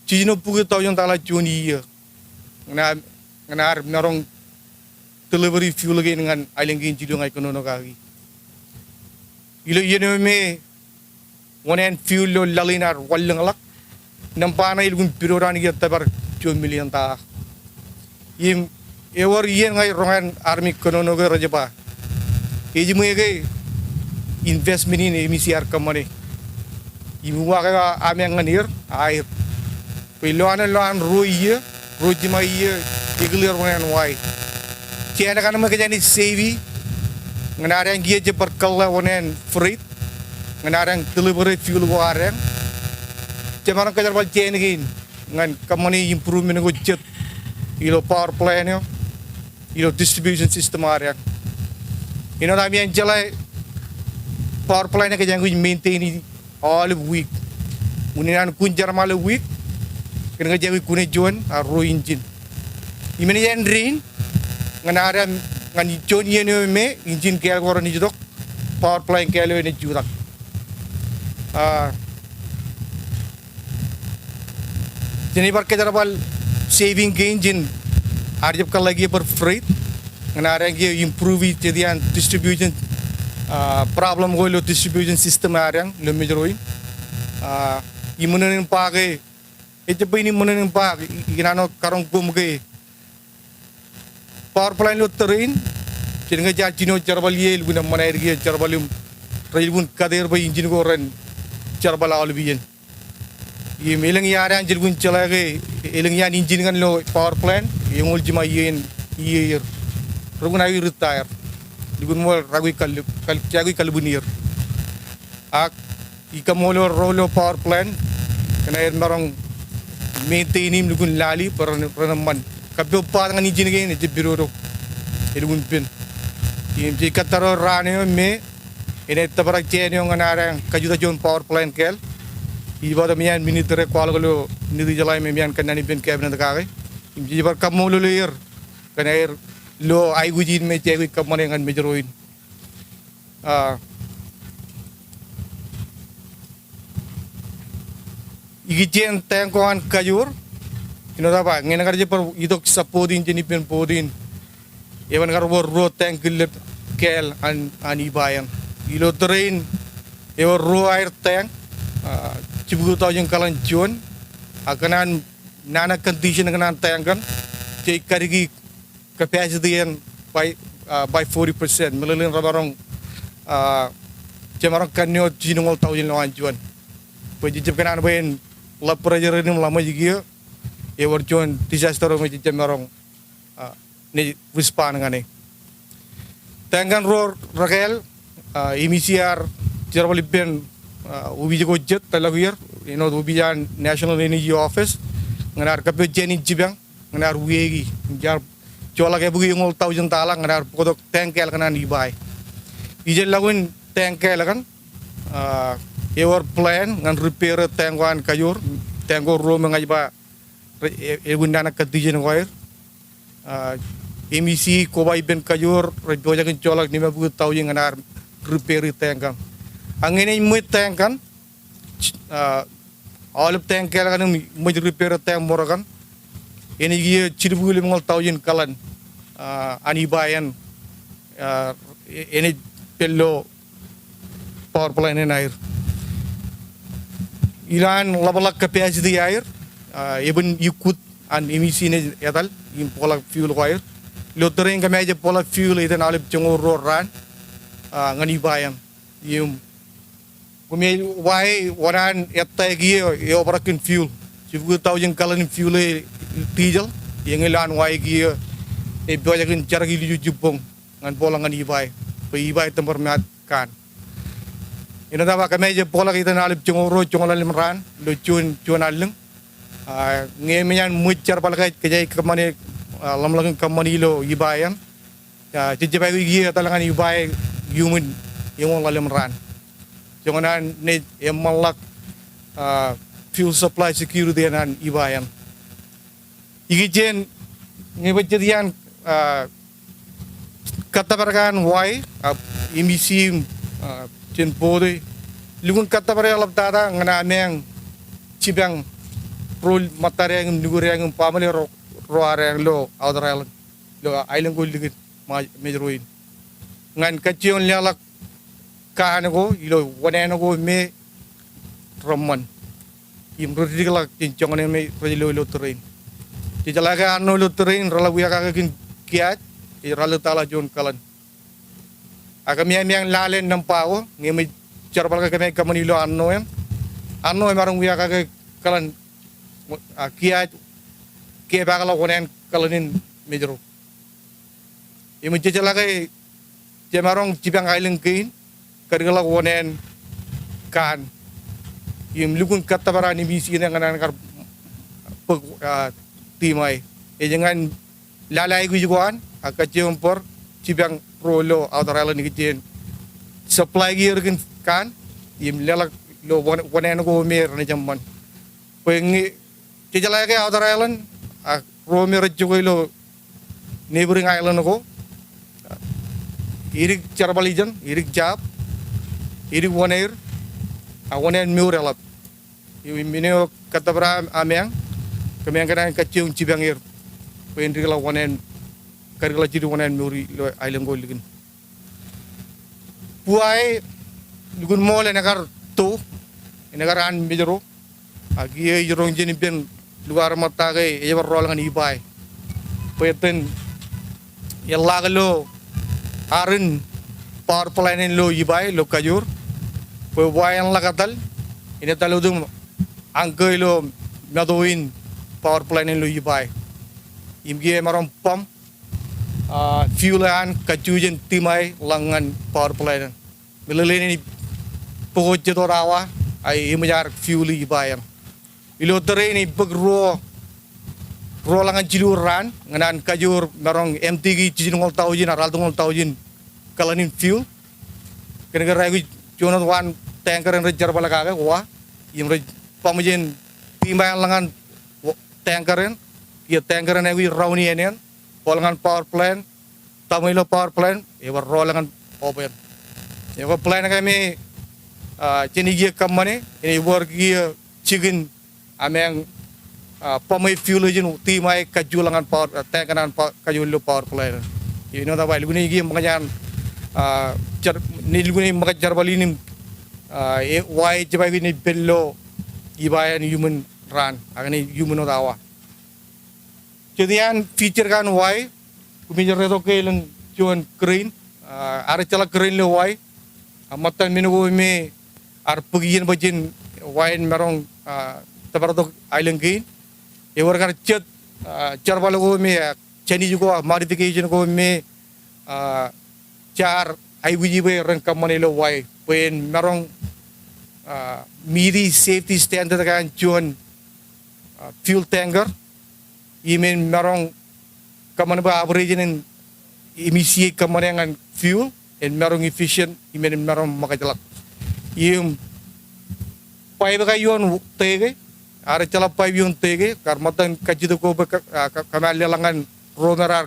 jiljino bukwi taujin tala juon iiō ñan ad, ñan ad maroñ delivery fuel kein ñan aelōñ kein jilu ña ij kōnono kaki. Ilo iien eo me wōṇāān fuel ilo laḷ in ear wanlōñḷọk, nōṃba ṇe elukkuun pidodo an kiiō tōpar juon million tala. Im ewōr iien ña ij roñ an armej kōnono ke rej ba, ejiṃwe ke investment in MEC ear kōṃṃane. Im uwaak eo ameañ ñan er, aer. Bwe ilowaan, ilowaan ruo iiō, ruo jiṃa iiō, ekilel wōṇāān wai. Jān kaṇ ṃōk kōjeañ save e, ñan adeañ kiiō ej bar kōḷḷā wōṇāān freight, ñan adeañ delivery fuel ko adeañ. Jemaroñ kōjerbal jān kein ñan kōṃṃane improvement ko jet ilo power plant eo, ilo distribution system adeañ. Āinwōt ami en jeḷā, power plant eo kōjeañ aikuj maintain e aolep wiik. Unin an kūn jerbal eo wiik, kōn ke jej aikuj kune juon, ak ruo engine. Im enaaj drain, ñan adeañ, ñan juon iien eo me, engine kāāl ko renaaj itok, power plant kāāl eo enaaj jutak. Ah, Jenaaj bar kōjerbal saving kein jān ad jab kōḷḷā kiiō bar freight, ñan adeañ kiiō improve jet iaan distribution, ah, problem ko ilo distribution system adeañ ilo Mājro in. Ah, im ṃōṇōṇō in ba ke, ejjab bwe in ṃōṇōṇō in ba, i-, ikōṇaan wōt karoñ koṃ ke power plant ilo tōre in, jen ke jaar jino jerbal ie, elukkuun eṃṃan aer kiiō jerbal im rej lukkuun kate er bwe engine ko ren jerbal aolep iien. Im elōñ iaad an jelukkuun jeḷā ke elōñ iaan engine kaṇ ilo power plant, eñoul jiṃa iiō in, iiō er. Relukkuun aikuj retire. Lukkuun ṃool raikuj kal-, kal-, jaikuj kalbwin er. Ak ij kaṃṃoolol ro ilo power plant, kōn aer maroñ maintain im lukkuun lale bwe ren, ren eṃṃan. Kab eo part ñan engine kein ejjab pidodo. Elukkuun pen. Im jej kōttaro raan eo me enaaj tōprak jān eo ñan adeañ kajutak juon power plant kāāl. Ij ba bwe iaan minit eo rej kwaḷọk ilo Nitijeḷā im iaan kōnnaan ippān cabinet kake. Im jej bar kaṃṃoolol er kōn aer lo aikuj in me jej aikuj kōṃṃane ñan Mājro in. Ah, ikijjien tank ko an kajoor, āinwōt aō ba, ñe enaaj kar jab bar itok support in jān ippān board in, eban kar wōr ruo tank killep kāāl an, an Ebeye eṇ. Ilo tōre in, ewōr ruo aer tank, ah, jibukwi taujin gallon juon, ak kōn an nana condition kōn an tank kaṇ, jej kadiki capacity eṇ by, ah, by forty percent. Meḷeḷein remaroñ, ah, jemaroñ kanne wōt jiljino ñoul taujin ilowaan juon. Bwe jejjab kōṇaan bwe en ḷap pressure in im ḷak ṃōj kiiō, ewōr juon disaster eo me jejjab maroñ, ah, naaj respond ñan e. Tank kaṇ ro rekāāl, ah, MEC ear jerbal ippān, ah, opiij ko jet tōllọk ier, āinwōt opiij an National Energy Office, ñan ad kōppojak jān in jipañ, ñan ad wiaiki, im jaar joḷọk ebukwi eñoul taujin tala ñan ad bōktok tank kāāl kaṇ an Ebeye. Ijellọkun tank kāāl kaṇ, ah, ewōr plan ñan repair tank ko an kajoor, tank ko ruo me ña ij ba, rej, e, elukkuun nana condition ko aer. Ah, MEC koba ippān kajoor, rej pojak in joḷọk limabukwi taujin ñan ad repair tank kaṇ. Ak ñe enaaj ṃōj tank kaṇ, ah, aolep tank kāāl kaṇ im ṃōj repair tank ṃōrō kaṇ, enaaj kiiō jilbukwi lemñoul taujin gallon, ah, an Ebeye eṇ, ah, e-, enaaj pād ilo power plant eṇ aer. Ilo an ḷapḷọk capacity aer, ah, eban ikkut an MEC enaaj etal im bōkḷọk fuel ko aer. Ilo tōre in kōmij bōkḷọk fuel etan aolep joñoul ruo raan, ah, ñan Ebeye eṇ. Im koṃij wa e wōṇāān ettā kiiō eobrak in fuel. Jibukwi taujin gallon in fuel e diesel, eñin ilo an wa e kiiō epojak in jar ke ilju jibboñ ñan bōkḷọk ñan Ebeye. Bwe Ebeye tōn bar maat kaan. Āinwōt aō ba kōmij bōkḷọk etan aolep joñoul ruo joñoul ḷalem raan ilo juon, juon allōñ. Ah, ñe emōj an ṃōj jerbal ke kōj aikuj kōṃṃane, ah, ḷōmṇak in kōṃṃani ilo iba eṇ. Ah, jej jab aikuj kiiō etal ñan iba e iuṃwin eñoul ḷalem raan. Joñan an naaj eṃṃanḷọk, ah, fuel supply security eṇ an iba eṇ. Ikijjien ñe bwe jet iaan, ah, kōttōpar ko an Hawaii, ah, M E C im, ah, jān board e, lukkuun kōttōpar eḷaptata ñan ameañ jipañ ro ṃōttadeañ im nukūdeañ im baaṃle ro, ro adeañ ilo outer island, ilo aelōñ ko likin Mājro in. Ñan kajjioñ leḷọk kaan ko ilo wōṇāān ko me reṃṃan. Im rej dikḷọk jān joñan eo me rej lo ilo tōre in. Jejeḷā ke arṇo ilo tōre in reḷak wiakake kōn kiaaj, ej ralitōḷọk juon kaḷan. Ak kōmeañ meañ lale nōṃba ko, ñe eṃōj jerbal ke kōmeañ kōṃṃani ilo arṇo eṇ. Arṇo emaroñ wiakake kaḷan, ah, kiaaj, kepaakḷọk wōṇāān kaḷan in Mājro. Im jejeḷā ke jemaroñ jipañ aelōñ kein, kadikḷọk wōṇāān kaan. Im lukkuun kōttōpar an M E C eṇ ñan an kar bōk, ah, tima e. Ej ñan lale aikuj ko an, ak kajjioñ bar jipañ ro ilo outer island ikijjien supply kiiō er kōn kaan, im leḷọk ilo wōṇ-, wōṇāān ko me renaaj eṃṃan. Bwe ñe jejeḷā ke outer island, ak ro me rej jokwe ilo neighboring island ko, edik jerbal ijeṇ, edik jab, edik wōṇāer, ak wōṇāān mour eḷap. Im men eo kōttōpar ameañ, kōmeañ kōṇaan kajjioñ jipañ er bwe en dikḷọk wōṇāān, kadikḷọk jidik wōṇāān mour ilo aelōñ ko likin. Bwe e lukkuun ṃool en kar to, en kar an Mājro, ak kiiō ej roñ jān ippān lukkuun ṃōtta ke ej bar rọọl ñan iba e. Bwe etan eḷḷaak ilo arin power plant eṇ ilo iba e ilo kajoor. Bwe wa en ḷak etal, en etal otem anchor ilo meto in power plant eṇ ilo iba e. Im kiiō emaroñ pump, ah, fuel eo an kajju jān tima e ḷọk ñan power plant eṇ. Meḷeḷein ej bōk jet wōt awa, ak eṃōj ad fuel iba eṇ. Ilo tōre in ej bōk ruo, ruo ḷọk ñan jilu raan, ñan an kajoor maroñ empty e jiljinoñoul taujin, ak ralitōñoul taujin kaḷan in fuel. Kōnke raikuj juon wōt waan tanker eṇ rej jerbal kake, wa, im rej pump jān tima eṇ ḷọk ñan tanker eṇ, kiiō tanker eṇ aikuj rauni āne eṇ, kwōl ñan power plant, tōmak ilo power plant, ebar rọọl ñan open. Ekwe plan ko me, ah, jenaaj kiiō kōṃṃane, enaaj wōr kiiō jikin ameañ, ah, pump e fuel eo jān tima e kajju ḷọk ñan power, ah, tank eo an power, kajju ilo power plant. Āinwōt aō ba, lukkuun ej kiiō ṃōkaj an, ah, jer-, naaj lukkuun ej ṃōkaj jerbal in im, ah, e, wa ejjab aikuj naaj pād ilo iba eṇ iuṃwin raan, ak naaj iuṃwin wōt awa. Jet iaan feature ko an wa e, kōmij retok ke elōñ juon crane, ah, ad ejjeḷọk crane ilo wa e, ak ṃōttan men ko me ad bōk iien bwe jen wa en maroñ, ah, tōpartok aelōñ kein. Ewōr kar jet, ah, jerbal ko me, ah, change ko, ah, modification ko me, ah, jaar aikuji bwe ren kōṃṃane ilo wa e, bwe en maroñ, ah, meet e safety standard ko an juon, ah, fuel tanker. Im en maroñ kōṃṃan bwe operation in M E C ej kōṃṃane ñan fuel, en maroñ efficient, im en maroñ ṃōkajḷọk. Im pipe ko ioon teke, ad ejjeḷọk pipe ioon teke, kar ṃōttan kajjitōk ko bwe ka, ah, ka, kōm ar leḷọk ñan ro me raar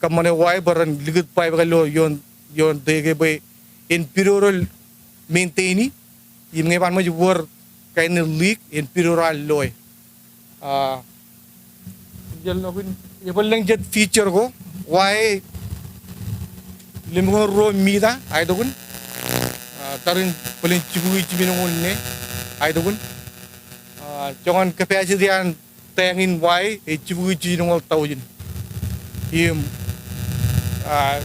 kōṃṃane wa e bwe ren likūt pipe ko ilo ioon, ioon teke bwe en pidodo maintain e, im ñe eban ṃōj wōr kain in leak, en pidodo an loe. Ah, ijellọkin, eban lōñ jet feature ko, wa e lemñoul ruo mita aetok in, ah, tarrin bōlen jibukwi jimjuonñoul ne aetok in. Ah, joñan capacity an tank in wa e, ej jibukwi jiljilimñoul taujin. Im, ah,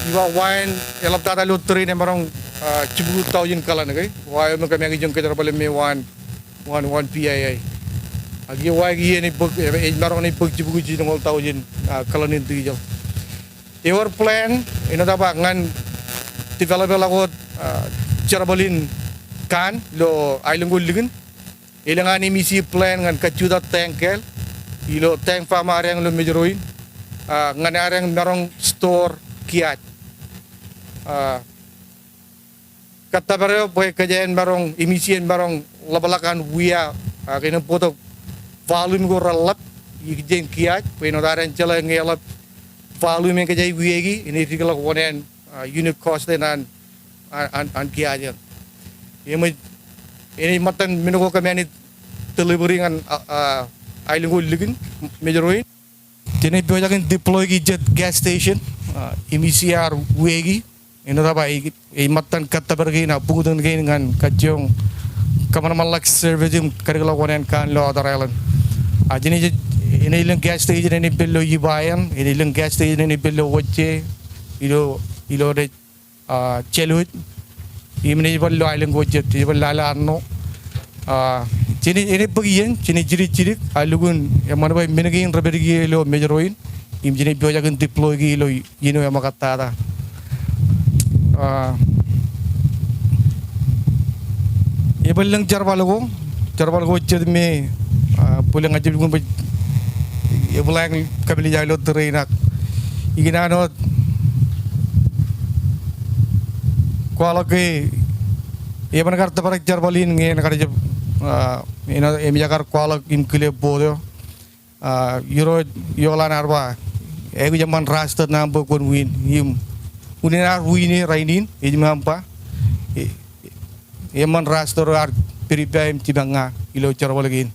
ij ba wa en eḷaptata ilo tōre in emaroñ, ah, jibukwi taujin kaḷan ke. Wa eo me kōmeañ ijeṇ kōjerbale me waan, waan, waan P I I. Ak iiō wa e kiiō enaaj bōk, ej maroñ enaaj bōk jibukwi jiljilimñoul taujin, ah, kaḷan in diesel. Ewōr plan, āinwōt aō ba ñan develop e ḷọk wōt, ah, jerbal in kaan ilo aelōñ ko likin. Elōñ an M E C plan ñan kajjutak tank kāāl ilo tank farm adeañ ilo Mājro in, ah, ñan adeañ maroñ store kiaaj. Ah, kōttōpar eo bwe kōjeañ maroñ, M E C en maroñ ḷapḷọk an wia, ah, kōn bōktok volume ko reḷap ikijjien kiaaj, bwe āinwōt adeañ jeḷā ñe eḷap volume in kōjeañ wiaiki, enaaj dikḷọk oṇāān, ah, unit cost eṇ an, an, an, an kiaaj eṇ. Eṃōj, enaaj ṃōttan men ko kōm naaj delivery ñan, ah, ah, aelōñ ko likin Mājro in. Jenaaj pojak in deploy-ki jet gas station, ah, M E C ear wiaiki, āinwōt aō ba ej, ej ṃōttan kōttōpar kein ak buñtōn kein ñan kajjioñ kōṃanṃanḷọk service im kadikḷọk oṇāān kanaan ilo outer island. Ah, jenaaj, enaaj lōñ gas station enaaj pād ilo Iba eṇ, enaaj lōñ gas station enaaj pād ilo Wōjje, ilo, ilo rej ah, Jālwōj, im enaaj bar ilo aelōñ ko jet, ej bar lale Arṇo. Ah, jenaaj, enaaj bōk iien, jenaaj jidik jidik, a lukkuun eṃṃan bwe men kein rej pād kiiō ilo Mājro in, im jenaaj pojak in deploy-ki ilo iien eo eṃōkaj tata. Ah, ebar lōñ jerbal ko, jerbal ko jet me, ah, bōlen ña ij lukkuun bwe ebar lōñ kabwilōñ ilo tōre in ak ikōṇaan wōt kwaḷọk ke eban kar tōprak jerbal in ñe en kar jab, ah, āinwōt eṃōj kar kwaḷọk im kile board eo. Ah, Irooj Ioḷan ear ba, aikuj eṃṃan roster naan bwe kwōn win. Im unin ad win e rainin, ej ṃōk aṃ ba, e, eṃṃan roster eo ear pād ippa im jipañ ña ilo jerbal kein.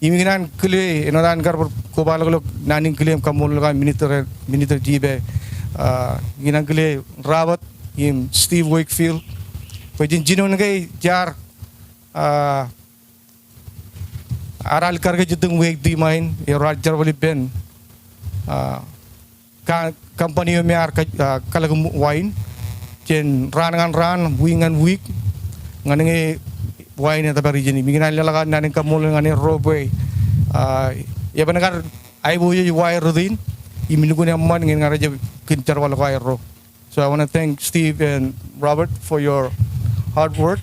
Im ikōṇaan kile, āinwōt an kar bar kobaḷọk ilo naan in kile im kaṃṃoolol kake minister, minister jipañ, ah, ikōṇaan kile Robert im Steve Wakefield. Bwe jen jinoin ke jaar, ah, ad alikkar ke jitōñ wiaik team eo in, erro ad jerbal ippān, ah, ka-, company eo me ear ka-, ah, kalōk im wa in, jān raan ñan raan, wiik ñan wiik, ñan ñe wa in etōpar ijin. Im ikōṇaan leḷọk ad naan in kaṃṃoolol ñan erro bwe, ah, eban kar aiboojoj wa errot in, im lukkuun eṃṃan ñe en kar jab kōn jerbal ko aerro. So I want to thank Steve and Robert for your hard work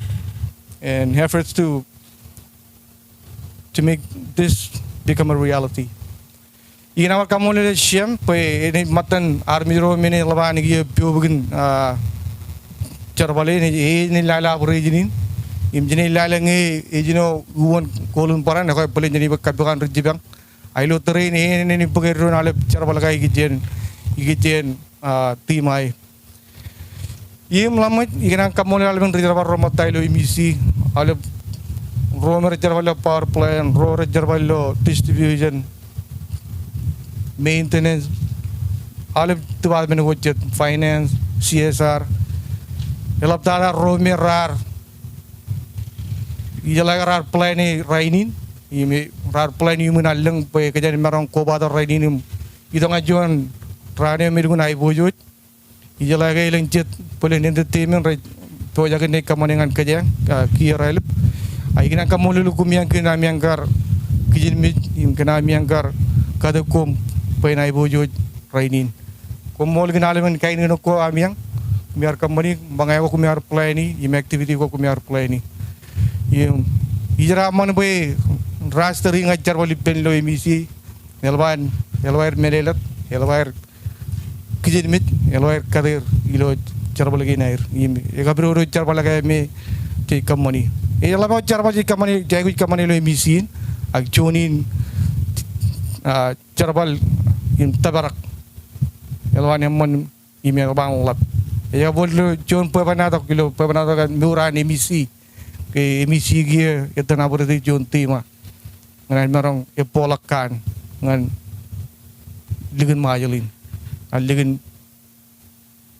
and efforts to, to make this become a reality. Ikōṇaan bar kaṃṃoolol Shem bwe enaaj ṃōttan armej ro me enaaj ḷap an kiiō piobokin, ah, jerbal in, enaaj, enaaj lale operation in. Im jenaaj lale ñe ejino uwōn kōḷ in barāinwōt ekwe bōlen jenaaj bōk kappok an ri jipañ. A ilo tōre in enaaj bōk eddoin aolep jerbal ko ikijjien, ikijjien, ah, team eo. Im ḷak ṃōj, ikōṇaan kaṃṃoolol aolep ri jerbal ro ṃōtta ilo M E C, aolep ro me rej jerbal ilo power plant, ro rej jerbal ilo distribution, maintenance, aolep department ko jet, finance, C S R. Eḷaptata ro me raar, ijeḷā ke raar plan e rainin, im raar plan iuṃwin allōñ bwe kōjeañ maroñ kobatok rainin im itok ñan juon raan eo me lukkuun aiboojoj. Ijeḷā ke elōñ jet bōlen entertainment rej pojak in naaj kōṃṃane ñan kōjeañ, ah, kiiō raelep. Ah, ikōṇaan kaṃṃoolol koṃeañ kōn ami kar kijenmej im kōn ami kar kate koṃ bwe en aiboojoj rainin. Koṃṃool kōn aolep kain in ko ami, koṃ ar kōṃṃani, ṃōñā ko koṃ ar plan e, im activity ko koṃ ar plan e. Im ij jeraaṃṃan bwe roster in ña ij jerbal ippān ilo M E C, eḷap an, eḷap aer mālōtlōt, eḷap aer kijenmej, eḷap aer kate er ilo jerbal kein aer. Im ekapidodo jerbal ko me jej kōṃṃani. Eḷap aō jerbal jej kōṃṃani, jej aikuj kōṃṃani ilo M E C in, ak juon in, ah, jerbal in tōprak. Eḷap an eṃṃan im eḷap an ḷap. Ej kab wōr ilo juon bwebwenato, ilo bwebwenato kōn mour an M E C. Ke M E C kiiō ettōn operate juon team ñan aer maroñ ebboḷọk kaan ñan likin Ṃajeḷ in, ak likin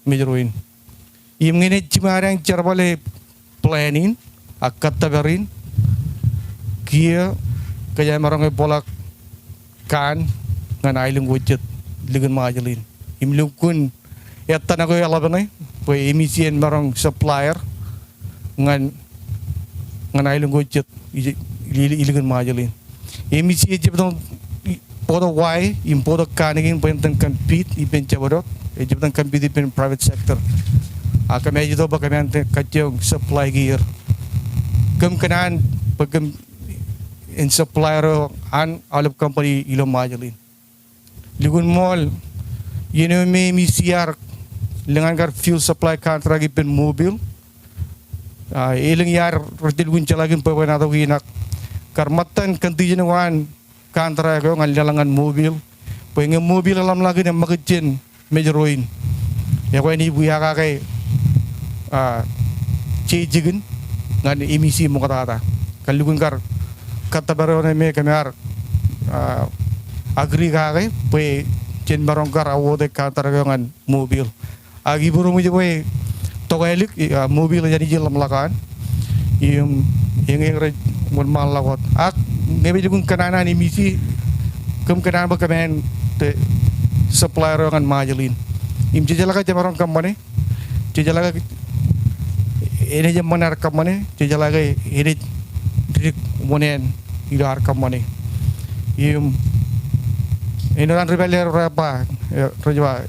Mājro in. Im ñe enaaj jiṃa adeañ jerbale plan in, ak kōttōpar in, kiiō kōjeañ maroñ ebboḷọk kaan ñan aelōñ ko jet likin Ṃajeḷ in. Im lukkuun ettōṇak eo eḷap ṇe, bwe M E C en maroñ supplier ñan, ñan aelōñ ko jet ij-, ij-, ilikin Ṃajeḷ in. M E C ejjab tok bōktok wa e, im bōktok kaan kein bwe en itōn compete ippān jabdewōt, ejjab tok compete ippān private sector. Ak kōm ej itok bwe kōm ej itōn kajjioñ supply-ki er. Kōm kōṇaan bwe kōm en supplier eo an aolep company ilo Ṃajeḷ in. Lukkuun ṃool, iien eo me M E C ear lōñ an kar fuel supply contract ippān Mobil, ah, elōñ iar rej lukkuun jeḷā kōn bwebwenato kein ak kar ṃōttan condition ko an contract eo ñan leḷọk ñan Mobil. Bwe ñe Mobil eḷōmṇak in eṃṃakūt jān Mājro in, ekwe enaaj wiakake, ah, jej jikin ñan M E C ṃoktata. Kar lukkuun kar kōttōpar eo ṇe me kōm ar, ah, agree kake bwe jen maroñ kar award e contract eo ñan Mobil. Ak iburoṃōj bwe tokālik, ah, Mobil ej Anij in ḷōmṇak an. Im eñin rej wōnṃaanḷọk wōt. Ak ñe ej lukkuun kōṇaan an M E C, kōm kōṇaan bwe kōm en, eh, supplier eo ñan Ṃajeḷ in. Im jejeḷā ke jemaroñ kōṃṃane, jejeḷā ke enaaj eṃṃan aer kōṃṃane, jejeḷā ke enaaj dik wōṇāān ilo aer kōṃṃane. Im āinwōt an ri pālle ro rej ba, eh, rej ba,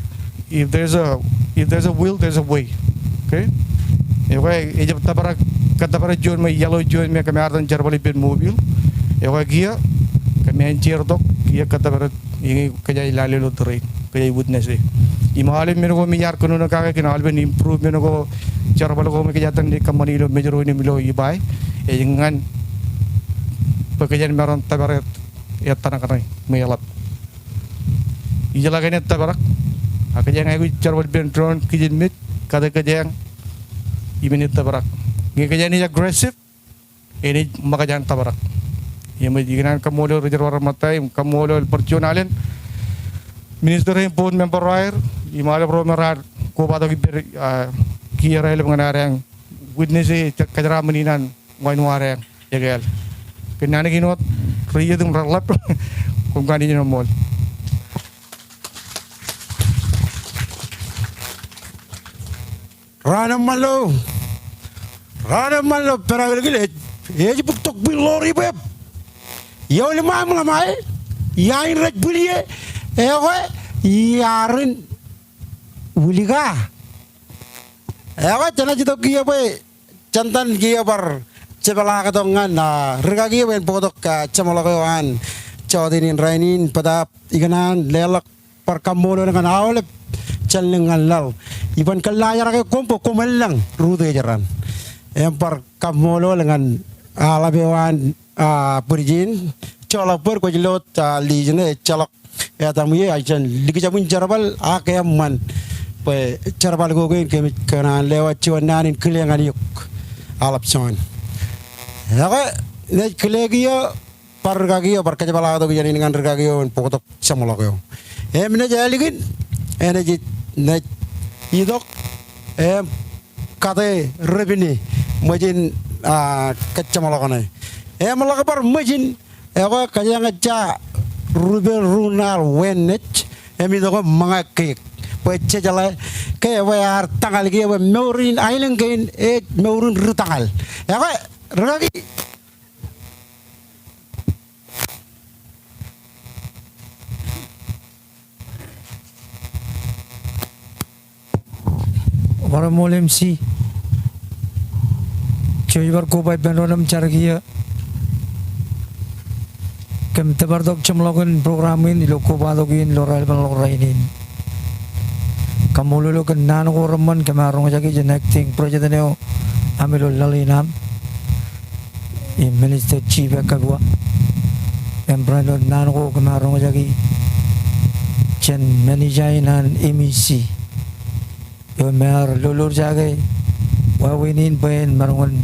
if there's a, if there's a will, there's a way. Okay? Ekwe, ejab tōprak, kōttōpar juon me, yellow juon me kōm ar itōn jerbal ippān Mobil. Ekwe kiiō, kōm en jeortok, kiiō kōttōpar, eñin kōjeañ lale ilo tōre in, kōjeañ witness e. Im aolep men ko me iar kōnono kake kōn aolepen improvement ko, jerbal ko me kōjeañ itōn kōṃṃani ilo Mājro in im ilo Ebeye, ej ñan bwe kōjeañ maroñ tōprak ettōṇak ṇe me eḷap. Ijeḷā ke enaaj tōprak, ak kōjeañ aikuj jerbal ippān doon, kijenmej, kate kōjeañ, im enaaj tōprak. Ñe kōjeañ ej aggressive, enaaj ṃōkaj an tōprak. Im ij ikōṇaan kaṃṃoolol ri-jerbal ro ṃōtta, im kaṃṃoolol bar juon alen minister im board member ro aer, im aolep ro me raar kobatok ippād, ah, kiiō raelep ñan ad witness e kōjeraaṃṃan in an wāween eo ad ekāāl. Kōn naan kein wōt, ri-iiet im reḷap, koṃ kanooj in eṃṃool. Raan eṃṃan ilo, raan eṃṃan ilo pād aō likūt ej, ej bōk tok bwil ḷoor ibweb. Ioon ḷōṃa im ḷōṃa e, iain rej bwilje, ekwe, iar in wilika. Ekwe, jenaaj itok kiiō bwe, jān itan kiiō bar jepḷaaktok ñan, ah, rūkaki eo en bōktok, ah, jeṃḷọk eo an jọteen in rainin, bōtaab ikōṇaan leḷọk bar kaṃṃoolol ñan aolep jān lōñ ñan laḷ. Iban kōllaajrake koṃ bwe koṃ en lōñ Ruth Ejran. Im bar kaṃṃoolol ñan aḷap eo an, ah, bwidej in, joḷọk bōd kwōj lo wōt, ah, liij ṇe ejjeḷọk etaṃ ie, ij jān likjab in jerbal ak eṃṃan bwe jerbal ko kein kōmij kōṇaan lewōj juon naan in kile ñan eok aḷap John. Ekwe, inaaj kile kiiō bar rūkaki eo, bar kōjepḷaaktok jān in ñan rūkaki eo en bōktok jeṃḷọk eo. Im inaaj ālikin, inaaj, inaaj itok, im kate rep ṇe, ṃōjin, ah, kōjjeṃḷọk ṇe. Im ḷak bar ṃōjin, ekwe kōjeañ ejja rūpel ruun al wāween naaj, im itok im ṃōñā kiiō. Bwe jejeḷā ke bwe ear tōñal kiiō bwe mour in aelōñ kein ej mour in ri tōñal. Ekwe, rūkaki. Bar eṃool M C. Jej bar koba ippān doon im jar kiiō. Kōm tōpar tok jeṃḷọkin program in ilo kobatok in ilo raelepen ḷọk rainin. Kaṃṃoolol eok kōn naan ko reṃṃan kōm ar roñjake jān acting president eo aṃ ilo laḷ in aṃ, im minister chief ekkaḷwa. Im barāinwōt naan ko kōm ar roñjake jān manager in an M E C eo me ear lolorjake wāween in bwe en maroñ in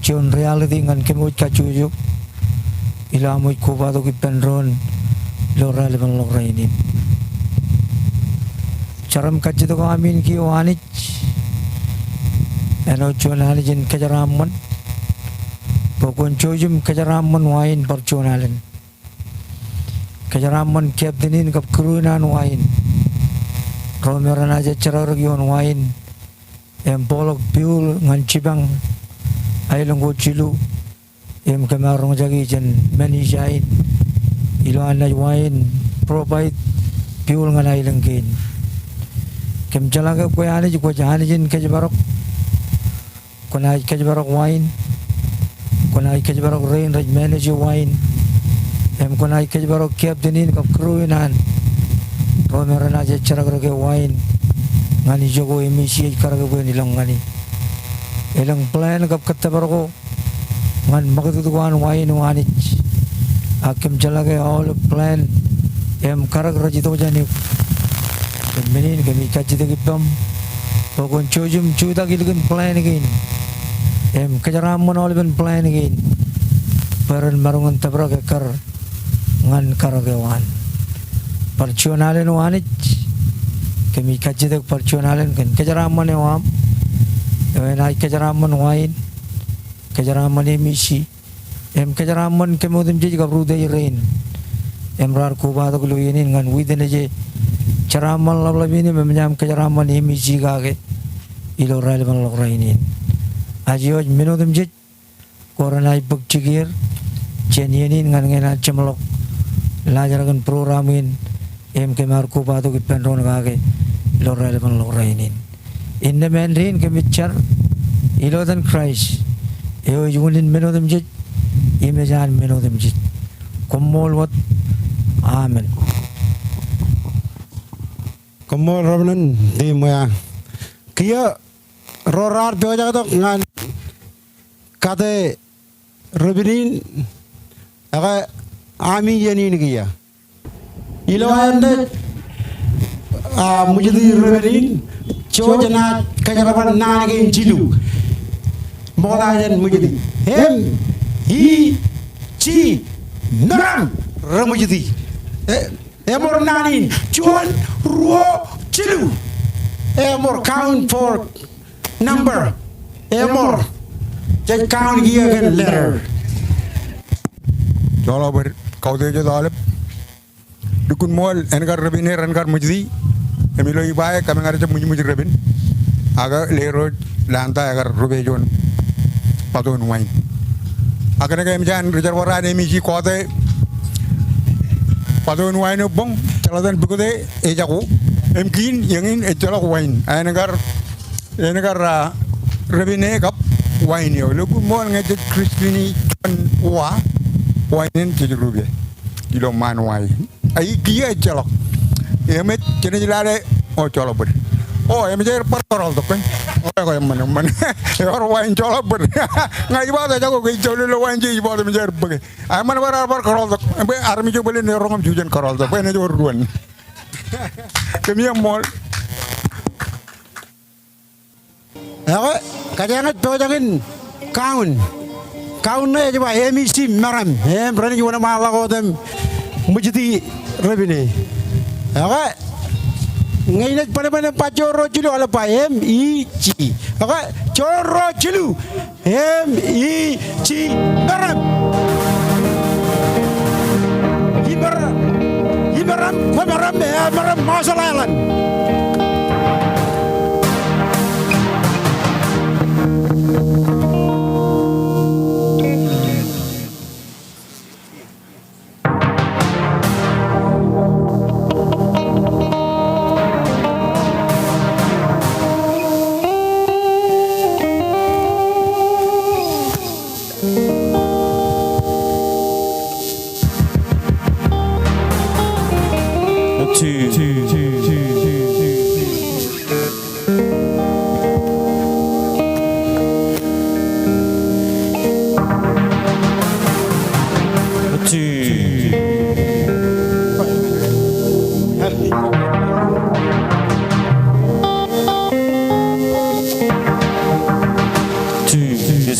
juon reality ñan kōm wōj kajjojo ilo aṃ wōj kobatok ippān doon ilo raelepen ḷọk rainin. Jar im kajjitōk eo aṃ in kiiō Anij, āinwōt juon Anij in kōjeraaṃṃan, bwe kwōn jouj im kōjeraaṃṃan wa in bar juon alen. Kōjeraaṃṃan captain in kab crew in an wa in. Ro me renaaj ejjerọọrōk ioon wa in im bōkḷọk fuel ñan jipañ aelōñ ko jilu. Im kōm ar roñjake jān manager in ilo an naaj wa in provide fuel ñan aelōñ kein. Kōm jeḷā ke kwe Anij kwōj Anij in kōjparok. Kwōnaaj kōjparok wa in, kwōnaaj kōjparok rein rej manage wain. Im kwōnaaj kōjparok captain in kab crew in an ro me renaaj ejjeḷọk rōke wain ñan ijoko MEC ej karōke bwe en ilọk ñan e. Elōñ plan kab kōttōpar ko ñan ṃakūtkūt ko an wain eo Anij. Ak kōm jeḷā ke aolep plan im karōk rej itok jān eok. Kōn men in kōmij kajjitōk ippaṃ bwe kwōn jouj im jutak ilikin plan kein im kōjeraaṃṃan aolepen plan kein bwe ren maroñ in tōprak ekkar ñan karōk eo an. Bar juon alen eo Anij, kōmij kajjitōk bar juon alen kōn kōjeraaṃṃan eo aṃ eo enaaj kōjeraaṃṃan wain, kōjeraaṃṃan MEC, im kōjeraaṃṃan kōm otemjej kab rūtto rein im raar kobatok ilo iien in ñan witness e jeraaṃṃan ḷapḷap in im eṃōj aṃ kōjeraaṃṃan MEC kake ilo raelepen ḷọk rainin. Ak eo ej men otemjej ko renaaj bōk jikier jān iien in ñan ñe enaaj jeṃḷọk laajrak in program in im kōm ar kobatok ippān doon kake ilo raelepen ḷọk rainin. Innām āindein kōmij jar ilo etan Kraist eo ej unin men otemjej im ej an men otemjej. Koṃṃool wōt. Amen. Koṃṃool Reverend Tim Wea. Kiiō ro raar pojak tok ñan kate rōpin in, ak ami iien in kiiō. Ilo aer naaj, a, ṃwijiti rōpin in, jouj enaaj kōjerbal naan kein jilu ṃokta jān ṃwijiti. M, E, G, meram, reṃwijiti. E, eṃor naan in, juon, ruo, jilu. Eṃor count for number. Eṃor. Jej count kiiō kōn letter. Joḷọk bōd, kautiej jet aolep. Lukkuun ṃool, en kar rōpin e ren kar ṃwijiti. Im ilo iba e kōm eñin jab ṃwijṃwij rōpin. Ak Leroy Lanta ekar rupe juon batoon wain. Ak kōnke eṃōj an ri jerbal ro an MEC kọọte batoon wain eo boñ, jeḷatan pukot e ejako. Im kiin eñin ejjeḷọk wain. Ak en kar En kar, a, rōpin e kab wain eo. Lukkuun ṃool ñe jej Christian e juon wa, wain in jej rupe ilo ṃaan wa e. Ak kiiō ejjeḷọk. Eṃōj, jenaaj lale, o, joḷọk bōd. O, eṃōj aer bar kōrọọltok ke? O, ekwe eṃṃan, eṃṃan. Ewōr wain joḷọk bōd. Ña ij ba ejako ke ij jab lolo wain je ij ba eṃōj aer bōke. Ak eṃṃan bar, bar kōrọọltok. Bwe armej eo bōlen eroñ im jujen kōrọọltok. Bwe enaaj wōr ruon. Kōmij ṃool. Ekwe, kōjeañ ej pojak in count. Count ṇe ej ba MEC meram. Im renaaj wōnṃaanḷọk wōt im ṃwijiti rōpin e. Ekwe, ñe inaaj bōnbōn im ba joor ruo jilu, aolep ba M E G. Ekwe, joor ruo jilu. M E G, meram. Imeram, imeram, kwōmeram, emeram, Marshall Island.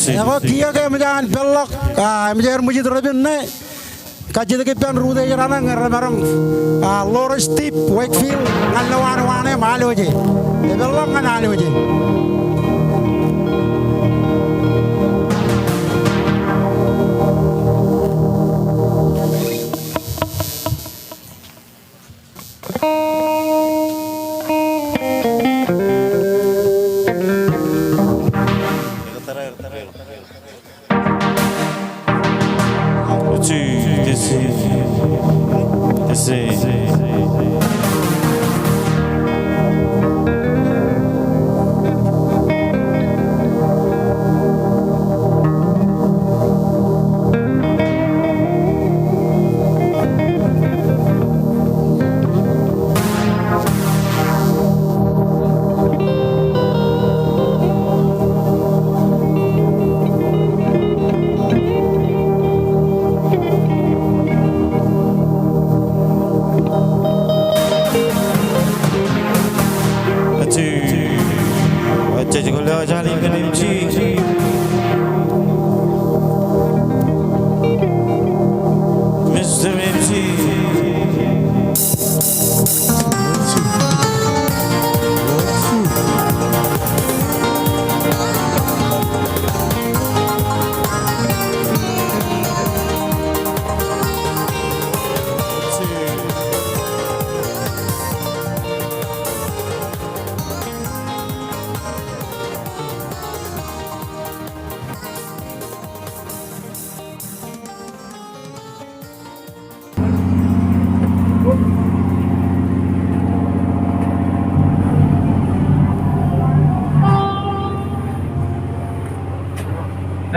Ekwe kiiō ke eṃōj an peḷḷọk, a, eṃōj aer ṃwijit rōpin ṇe. Kajjitōk ippān rūtto raṇe ñe remaroñ, a, Lawrence Steve Wakefield ñan lowaan waan e im alwōje. Epeḷḷọk ñan alwōje. Ej kōl eo, Charlie kōn M C. Mister M C.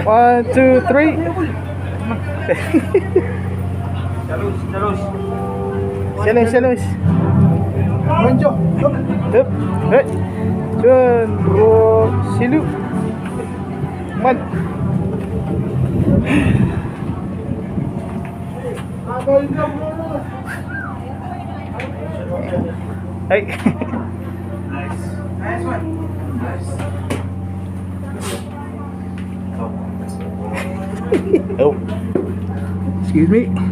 One, two, three. Challenge, challenge. Tōp. Hei. Juon, ruo, jilu. Ṃan. Hey. Nice. Nice one. Nice. Oh. Excuse me.